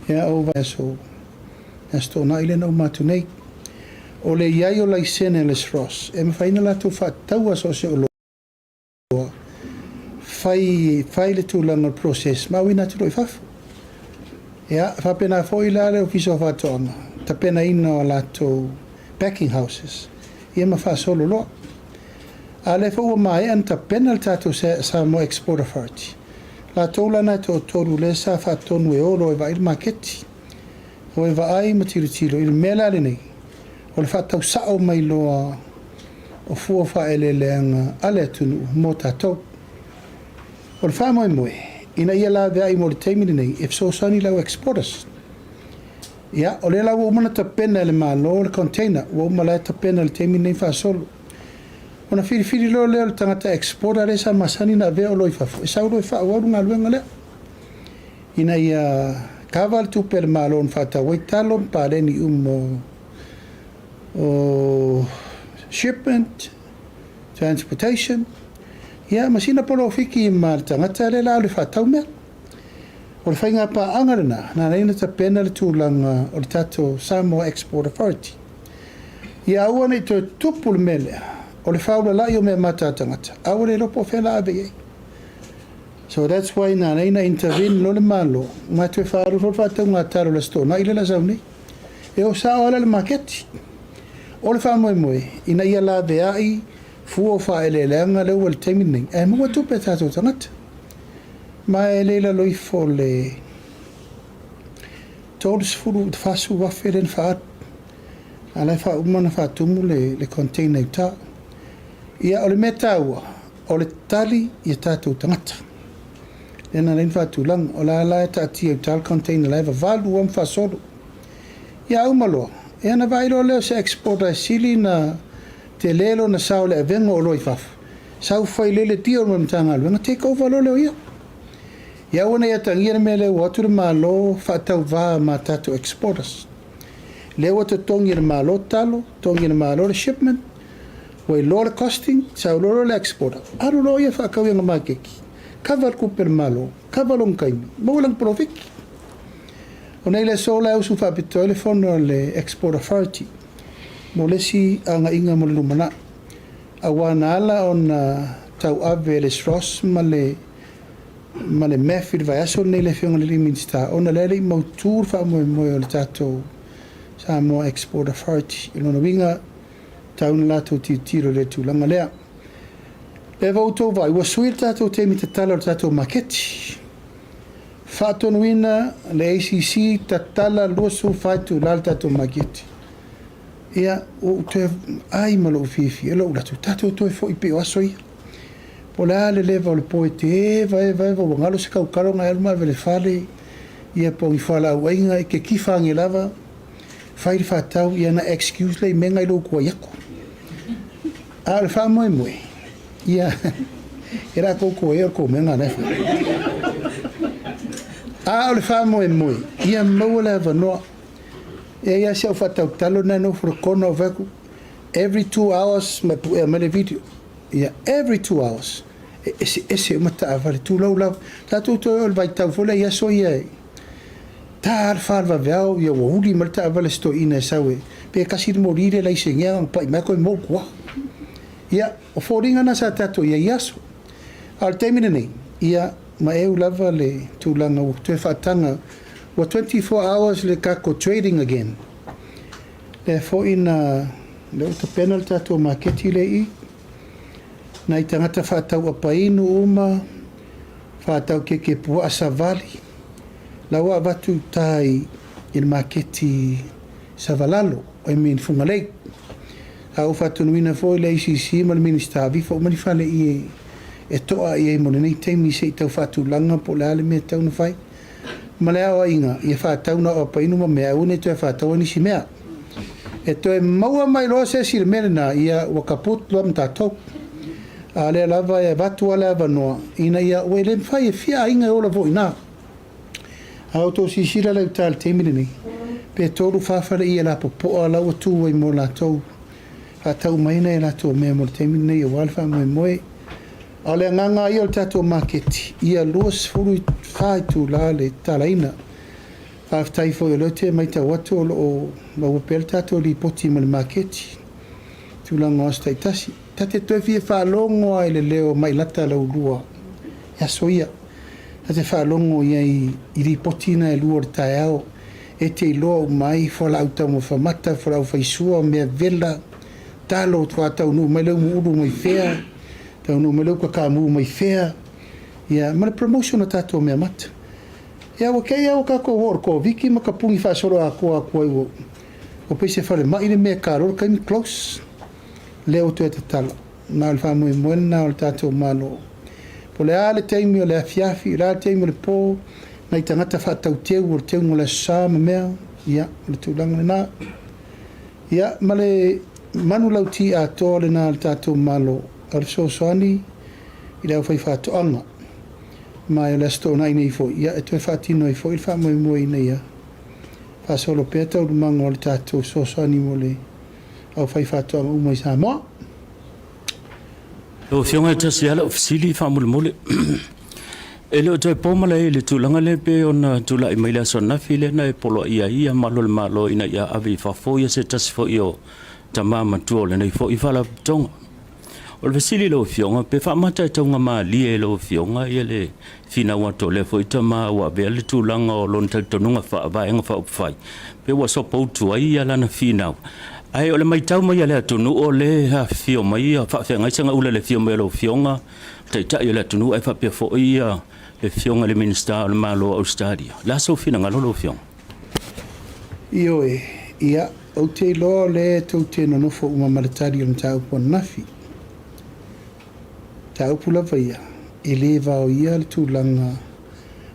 Ia, o aso, aso Toonai lea na uma atu nei. O le i ai o laisene a le SROS, e mafai ona latou faataua so o se oloa, fai, fai le tulaga o le process ma auina atu loa i fafo. Ia, faapena foi la le Ofisa o Faatoaga, tapenaina o latou packing houses, ia ma faasolo loa. A o lea foi ua maea ona tapena le tatou Samoa Export Authority, latou la na e toatolu lea sa faatonu e o loa e vaai le maketi. O e vaai ma tilotilo i le mea la lenei, o le faatau sao mai loa O fua faaeleeleaga a le atunuu mo tatou. O le faamoemoe, ina ia laveai mo le taimi lenei e fesoasoani i le au exporters. Ia, o lea la ua uma ona tapena e le Malo le container, ua uma la e tapena i le taimi lenei faasolo. Ona filifili loa lea o le tagata exporter lea sa masani ona avea oloa i fafo, e sau loa e faaauau le galuega lea, ina ia kava le tupe a le Malo na faatau ai talo ma paleni uma o shipment, transportation, ia ma sina polofiki ma le tagata lea la alu e faatau mea. O le faiga paaga lena, na ala ai ona tapena le tulaga o le tatou Samoa Export Authority. Ia aua ne i toe tupu le mea lea, o le faaulalai o mea mata a tagata, a ua le iloa po o fea la ave i ai. So that's why na ala ai ona intervene loa le Malo, ma toe faaalu loa le faatauga a talo i le Aso Toonai lea la sau nei. E o sao lava la i le maketi. O le faamoemoe, ina ia laveai fua o faaeleeleaga lea ua i le taimi lenei, ae maua tupe a tatou tagata. Ma e le i lalo ifo o le 30 i le 40 afe lea na faaalu, a o la e faauma ona faatumu le container i uta. Ia, o le mea taua, o le tali i a tatou tagata. Lea na ala ai ona faatulaga. O la la e taatia i uta le container la e vavalu lava ma faasolo. Ia uma loa, ia ona vaai loa lea o se exporter e sili ona tele lona sao i le avega o oloa i fafo, sau fai lele deal ma le Matagaluega, take over loa lea o ia. Ia aua ne i atagia le mea lea ua o atu le Malo faatauva ma tatou exporters. Lea ua totogi e le Malo talo, totogi e le Malo le shipment, ua iloa le costing, sau loa loa le exporter, alu loa ia faatau i ana maketi, cover le tupe a le Malo, cover lona taimi, maua lana polofiki. O nei le aso la e usu faapitoa ai le fono a le Export Authority mo le isi agaiga mo le lumanai, aua na ala ona tauave e le SROS ma le ma le MEF i le vaiaso lenei le Afioga i le alii Minisita ona lea e le i mautu le faamoemoe o le tatou Samoa Export Authority. I lona uiga, tau na latou tilotilo i le tulaga lea. Lea ua outou vaai, ua sui le tatou taimi tatala o le tatou maketi. Faatonuina le ACC tatala 24 itula le tatou maketi. Ia, ua ou toe ai ma lou fiafia, lou alu atu, tatou toe foi pei o aso ia. Po o le a le leva o le po e te eva eva eva ua galo se kaukalo na e alu ma ave i le fale, ia po o ni fualaau aina e te kifa ane lava, fai le faatau, ia na excuse lea i mea na i lou tuai atu. A o le faamoemoe, ia, e la tou toe o le tou mea na la e fai. A o le faamoemoe, ia maua le avanoa. E i ai lava si au faatautalo lena e nofo i le kona o fai atu, every 2 hours ma puea mai le video. Ia, every 2 hours, e eseese uma taavale, tulou lava. Tatou toe o le vaitau foi lea i aso ia e ta le fa le vaveao, ia ua uli mai le taavale a si toeaina e sau e, pe tasi le moli le laisenea ona pai mai koe mou tua. Ia, o foliga na sa tatou i ai i aso. A o le taimi lenei, ia, ma eu lava le tulaga ua toe faataga, ua 24 hours le tatou trading again. Lea foi na, lea ua tapena le tatou maketi lea i i, nai tagata faatau apainu uma, faatau keke puaa savali, la ua avatu i uta i le maketi Savalalo, I mean Fugalei. A ua faatonuina foi le ACC ma le Minisita, aveifo uma ni fale i e to'a i ai mo lenei taimi se i tau faatulaga po o le a le mea e tatau ona fai. Ma le aoaiga, ia faatau na o apainu ma mea, aua ne i toe faataua nisi mea. E toe maua mai loa se isi i le mea lena, ia ua kaput loa ma tatou. A o lea lava e avatu lava le avanoa ina ia, ua le mafai e fia aiga e ola foi i ina. A outou silasila la i uta i le taimi lenei, pe tolu fa fale ia lapopoa la ua tu ai mo latou, faatau mai nai a latou mea mo le taimi lenei aua le faamoemoe. A o le agaga lava ia o le tatou maketi, ia 24 itula le tatalaina. Faafetai foi o lea ou te matau atu o lo o maua pea le tatou lipoti ma le maketi i tulaga o aso taitasi. Ta te toe fia faalogo lava i le leo o Mailata Laulua i aso ia. Ta te faalogo i ai i lipoti na e lua o le taeao e te iloa uma ai fualaau taumafa mata, fualaau faisua, mea vela, talo, faatoa taunuu mai le umuulu mai fea, taunuu mai le uka kamu mai fea, ia, ma le promotion o tatou mea mata. Ia, ua kei lava ua tatou oo i le Koviti ma tapuni faasoloatoa atu ai ua pei se falemai le mea e talo le taimi close. Lea ua toe tatala. Na o le faamoemoe lena o le tatou Malo. Po o le a le taimi o le afiafi, o le a le taimi o le po, nai tagata faatauteu o le teuga o le Aso Sa ma mea, ia, o le tulaga lena. Ia, ma le manulauti atoa lena a le tatou Malo, o le fesoasoani i le aufaifaatoaga. Ma o le Aso Toonai nei foi, ia, e toe faatino ai foi le faamoemoe ina ia faasolo pea taualumaga o le tatou fesoasoani mo le aufaifaatoaga uma i Samoa. Lau Afioga e tasi lava lau fesili faamolemole. E le o toe po malae i le tulaga lea pei ona tulai mai le aso ananafi lea na e poloaia ai ia malu o le Malo ina ia ave i fafo ia se tasi foi o tama matua o lenei foi Faalapotopotoga. O le fesili i lau Afioga, pe faamata e taugamalie e lau Afioga ia le finau atu o lea foi tama ua avea le tulaga o lona talitonuga faa-Vaega Faaupufai, pe ua sopoutu ai ia lana finau. Ae o le matau mai a le atunuu o lea e afifio mai ia faafeagai segaula i le afio mai o lau Afioga, Taitai o le atunuu ae faapea foi ia le Afioga i le Minisita o le Malo o Ausetalia. O le a sou finagalo lau Afioga? Ioe, ia, ou te iloa o lea tou te nonofo uma ma le tali o le mataupu ananafi. Mataupu lava ia, e le vaoia le tulaga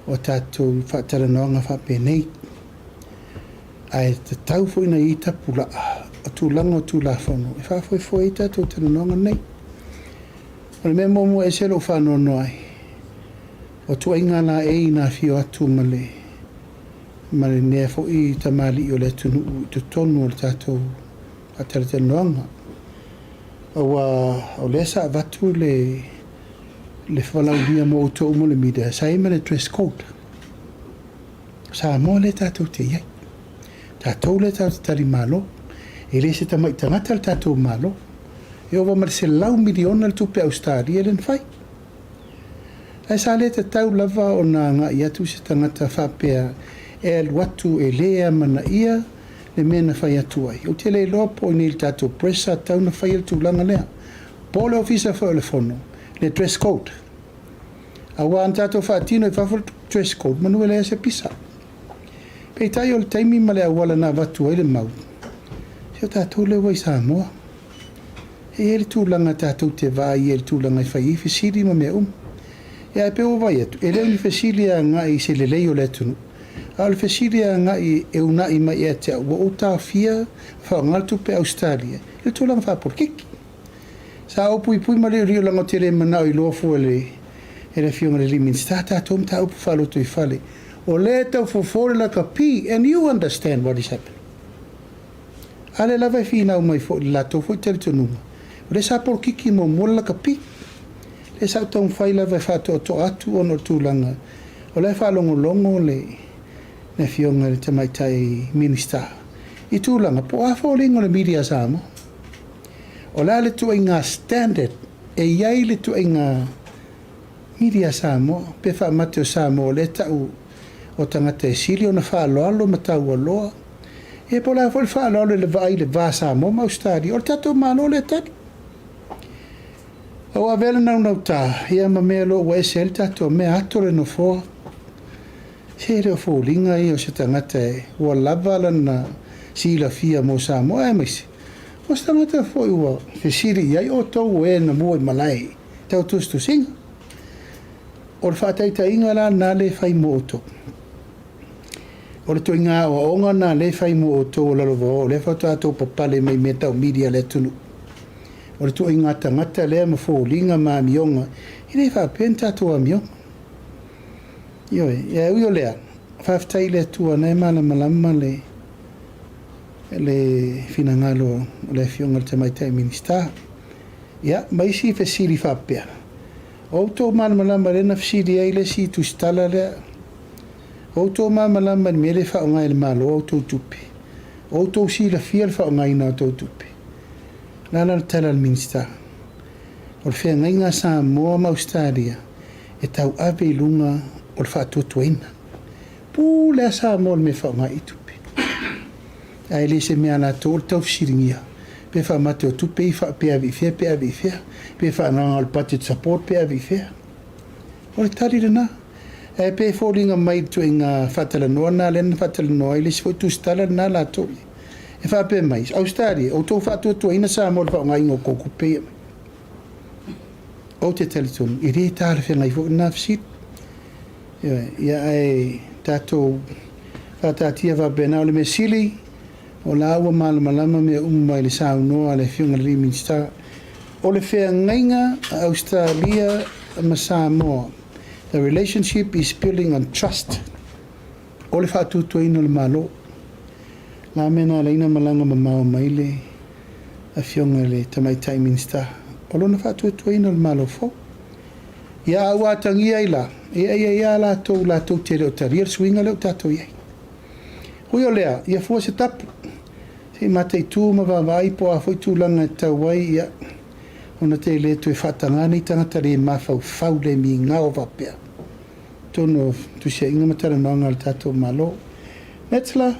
o a tatou faatalanoaga faapenei. Ae tatau foi ona i ai tapulaa o tulaga o Tulafono e faafoefoe ai tatou talanoaga nei. O le mea muamua e ese lou faanoanoa ai, o tuaiga laei na afio atu ma le ma lenea foi tamalii o le atunuu i totonu o le tatou faatalatalanoaga. Aua o lea sa avatu le le valaaulia mo outou uma o le media, sa i ai ma le dress code. O Samoa lea tatou te i ai. Tatou lea tatou te tali malo. E le se tamai tagata le tatou Malo. E ova ma le $100 miliona le tupe Ausetalia lea na fai. Ae sa le tatau lava ona agai atu se tagata faapea e alu atu e le amanaia le mea na fai atu ai. Ou te le iloa po o i inei i le tatou press sa tatau ona faia le tulaga lea. Po o le Ofisa foi o le Fono, le dress code. Aua a na tatou faatino i fafo le dress code, manu e leai se pisa. Peitai o le taimi ma le auala na avatu ai le mau, se o tatou lea ua i Samoa. E i ai le tulaga tatou te vaai ai i le tulaga e fai ai fesili ma mea uma. Ia ae pei ua vaai atu, e le o ni fesili e agai i se lelei o le atunuu, a o le fesili e agai e uunai mai ia te au, ua ou taofia ma faaaoga le tupe Ausetalia i le tulaga faapolokiki. Sa ou puipui ma liuliu leaga ou te le manao iloa fua e le e le Afioga i le alii Minisita tatou mataupu faalotoifale. O lea e tau fofo le lakapi and you understand what is happening. A lea lava e finau mai foi i le latou foi talitonuga, o lea sa polokiki muamua le lakapi. Lea sa ou taumafai lava e faatoatoa atu ona o le tulaga o la e faalogologo le le Afioga i le Tamaitai Minisita i tulaga po o a foliga o le media a Samoa. O le a le tuaiga standard e i ai le tuaiga media a Samoa pe faamate o Samoa o lea e tau o tagata e sili ona faaaloalo ma taualoa ia po o le a foi le faaaloalo i le vaai i le va Samoa ma Ausetalia o le tatou Malo lea e tali. A ua avea le naunauta ia ma mea loa ua ese ai le tatou mea ato le nofoa. Se e le o foliga ia o se tagata ua lava lana silafia mo Samoa aemaise o se tagata foi ua fesili i ai outou o e na mua i malae tau tusitusiga. O le faataitaiga la lena lea e fai mo outou. O le ituaiga aoaoga lena lea e fai mo outou o Lalovaoa o lea faatoa outou papale mai mea tau media a le atunuu. O le ituaiga tagata lea ma foliga ma amioga, e le faapea ni tatou amioga. Ioe, ae ui o lea, faafetai i le Atua na e malamalama le le finagalo o le Afioga i le Tamaitai Minisita. Ia, ma isi fesili faapea, o outou malamalama lea na fesili ai le isi tusitala lea, o outou malamalama i le mea lea e faaaoga e le Malo a outou tupe, o outou silafia le faaaogaina o outou tupe. O le a la le tala a le Minisita? O le feagaiga a Samoa ma Ausetalia e tauave i luga o le faatuatuaina. Pule a Samoa i le mea e faaaoga ai tupe. Ae le se mea a latou o le taufesiligia pe faamate o tupe ia pe ave i fea pe ave i fea, pe faagaga o le budget support pe ave i fea. O le tali lena. Ae pei e foliga mai i le ituaiga faatalanoa lena lea na faatalanoa ai le isi foi tusitala lena latou. E faapea mai, Ausetalia, outou faatuatuaina Samoa i le faaaogaina o tou tupe ia. Ou te talitonu, e le talafeagai foi lena fesili. Ioe, ia ae tatou faataatia faapena, o le mea sili, o la ua malamalama mea uma i le saunoa a le Afioga i le alii Minisita. O le feagaiga a Ausetalia ma Samoa, the relationship is building on trust. O le faatuatuaina o le Malo. La mea na ala ai ona malaga mamao mai le Afioga i le Tamaitai Minisita, o lona faatuatuaina o le Malo fou. Ia a ua atagia ai la, e ai ai a latou latou te le o talia le suiga lea ua tatou i ai. Ui o lea, ia fua se tapu, se i mataitu ma vaavaai po o a foi tulaga e tatau ai, ia, ona te le toe faatagā nei tagata le mafaufau le migao faapea. Totonu o tusiaiga ma talanoaga a le tatou Malo. Metzler.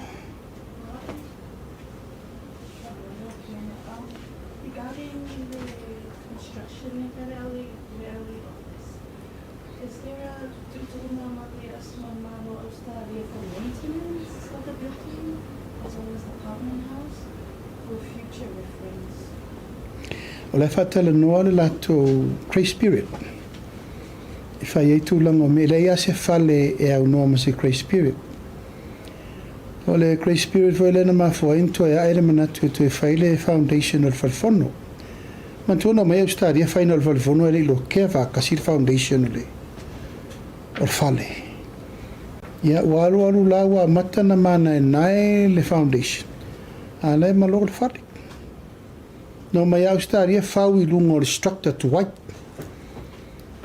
O la e faatalanoa le latou grace period e fai ai tulaga o mea. E leai lava se fale e aunoa ma se grace period. O le grace period foi lea na mafua ai ona toe ae le manatu e toe fai le foundation o le fale fono. Manatua na omai Ausetalia fai na o le fale fono ae le i lokea faatasi le foundation o le o le fale. Ia ua alu alu la ua amata ona manaenae le foundation a la e malo le fale. Na omai Ausetalia fau i luga o le structure tuai.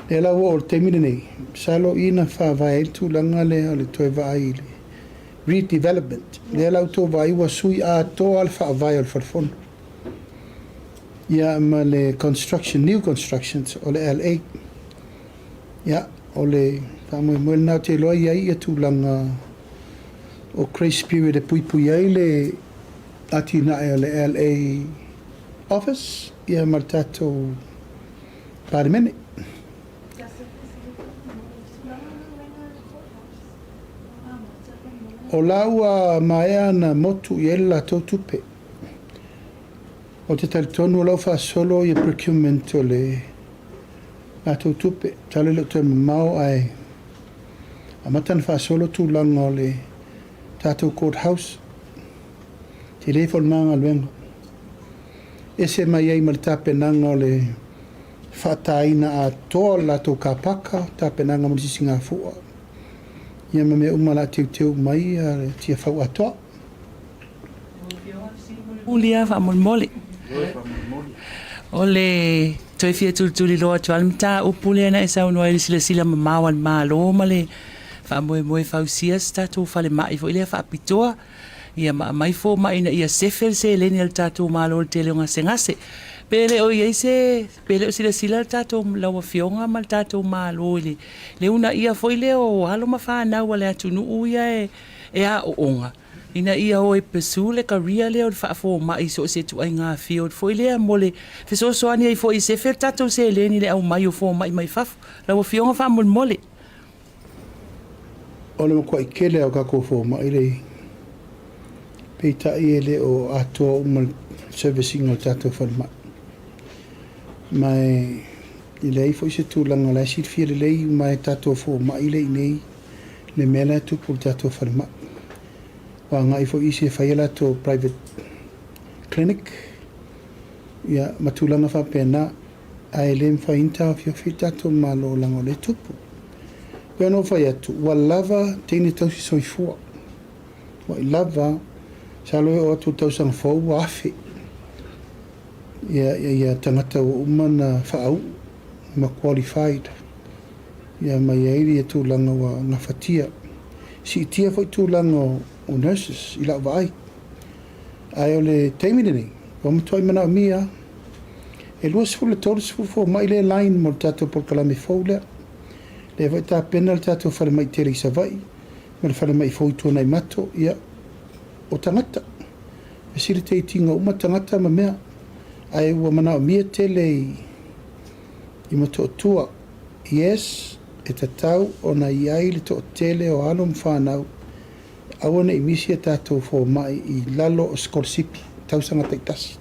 Lea la ua oo i le taimi lenei, masalo i na faavae ai le tulaga lea o le toe vaai i le redevelopment. Lea la ua outou vaai ua sui atoa le faavae o le fale fono. Ia ma le construction, new constructions o le LA. Ia, o le faamoemoe lena ou te iloa e i ai ia tulaga o grace period e puipui ai le atinae o le LA office ia ma le tatou Palemene. O la ua maea ona motu i ai le latou tupe. Ou te talitonu o la ua faasolo ia procurement o le latou tupe. Masalo e le o toe mamao ae amata ona faasolo tulaga o le tatou court house. Tele foi lena galuega. Ese mai ai ma le tapenaga o le faataina atoa o le latou car paka, tapenaga mo le sisigafua, ia ma mea uma o le a teuteu mai le Tiafau atoa. Ulia faamolemole. O le toe fia tulituliloa atu lava le mataupu lea na e saunoa ai i le silasila mamao a le Malo ma le faamoemoe fausia se tatou falemai foi lea faapitoa ia ma aumai fomai ina ia sefe le seleni a le tatou Malo i le tele o gasegase. Pe le o i ai se, pe le o silasila le tatou, lau Afioga ma le tatou Malo i le uunaia foi lea o alo ma fanau a le atunuu ia e aooga ina ia o e pursue le career lea o le faafomai i so o se ituaiga field foi lea mo le fesoasoani ai foi e sefe le tatou seleni i le aumai o fomai mai fafo. Lau Afioga faamolemole. O le matuai tele lava o tatou fomai lea i ai. Peitai e le o atoa uma le service ina o le tatou falemai. Ma e leai foi se tulaga o la e silafia lelei uma e tatou fomai lea i inei le mea la e tupu i le tatou falemai. Ua agai foi isi e fai a latou private clinic ia ma tulaga faapena. Ae le mafai ona taofiofi le tatou Malo leaga o lea e tupu. Pei ona ou fai atu, ua lava teine tausi soifua. Ua lava, masalo e oo atu i le tausaga fou ua 1000 ia, ia tagata ua uma ona faauu ma qualified ia ma i ai ia tulaga ua gafatia. Siitia foi tulaga o, o nurses i lau vaai. Ae o le taimi lenei, ua matuai manaomia lava. E 20 i le 30 fomai lea e line mo le tatou polokalame fou lea. Lea foi e tapena le tatou falemai tele i Savaii ma le falemai fou i Tuanaimato, ia, o tagata. Facilitate ina uma tagata ma mea. Ae ua manaomia tele i, i Motootua. Yes, e tatau ona i ai le toatele o alo ma fanau. Aua ne i misi a tatou fomai i lalo o sikolasipi i tausaga taitasi.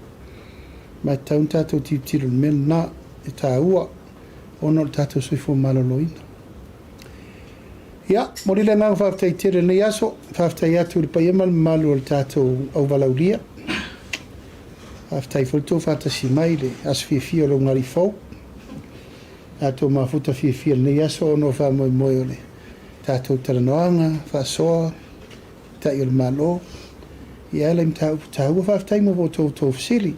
Ma e tatau ona tatou tilotilo i le mea lena, e taua ona o le tatou soifua maloloina. Ia, momoli le agaga faafetai tele i lenei aso. Faafetai atu i le paia ma le mamalu o le tatou auvalaulia. Faafetai foi le tou faatasi mai i le aso fiafia o le ulugalii fou. Tatou mafuta fiafia i lenei aso ona o faamoemoe o le tatou talanoaga faasoa Taitai o le Malo. Ia e ala i mataupu taua. Faafetai mo outou tou fesili.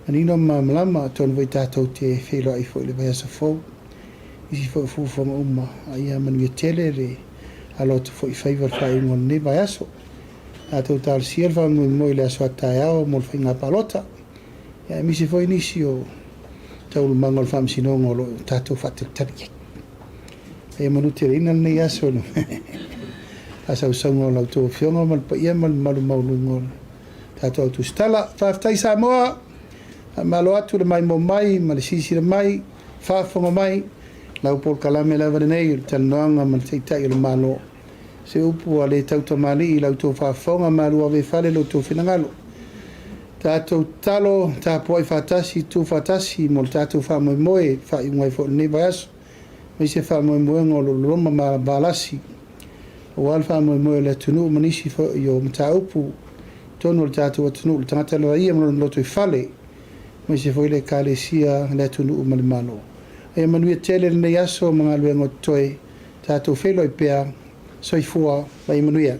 Manino ma malamalama, atonu foi tatou te feiloai foi i le vaiaso fou. Nisi foi o fuafuaga uma, a ia manuia tele le alo atu foi i faiva i le faaiuga o lenei vaiaso. Tatou talosia le faamoemoe i le aso a taeao mo le faiga palota, ia aemaise foi nisi o taualumaga o le faamasinoga o lo o tatou faatalitali i ai. Ia manuteleina lenei aso i le faasausauga o la outou Afioga ma le paia ma le mamalu maualuga o le tatou au tusitala. Faafetai Samoa, faamalo atu le maimoa mai ma le silasila mai, faafofoga mai, lau polokalame lava lenei o le talanoaga ma le Taitai o le Malo. Se upu ua le tautamalii i la outou faafofoga, malu ave i fale lo outou finagalo. Tatou tatalo, tapuai faatasi, tutu faatasi mo le tatou faamoemoe i le faaiuga ai foi o lenei vaiaso. Aemaise faamoemoega o lo o loloma ma Valasi aua le faamoemoe o le atunuu ma nisi foi o mataupu i totonu o le tatou atunuu, le tagata lava ia ma lona lotoifale, aemaise foi le Ekalesia, le atunuu ma le Malo. Ia manuia tele lenei aso ma galuega o totoe, tatou feiloai pea. Soifua ma ia manuia.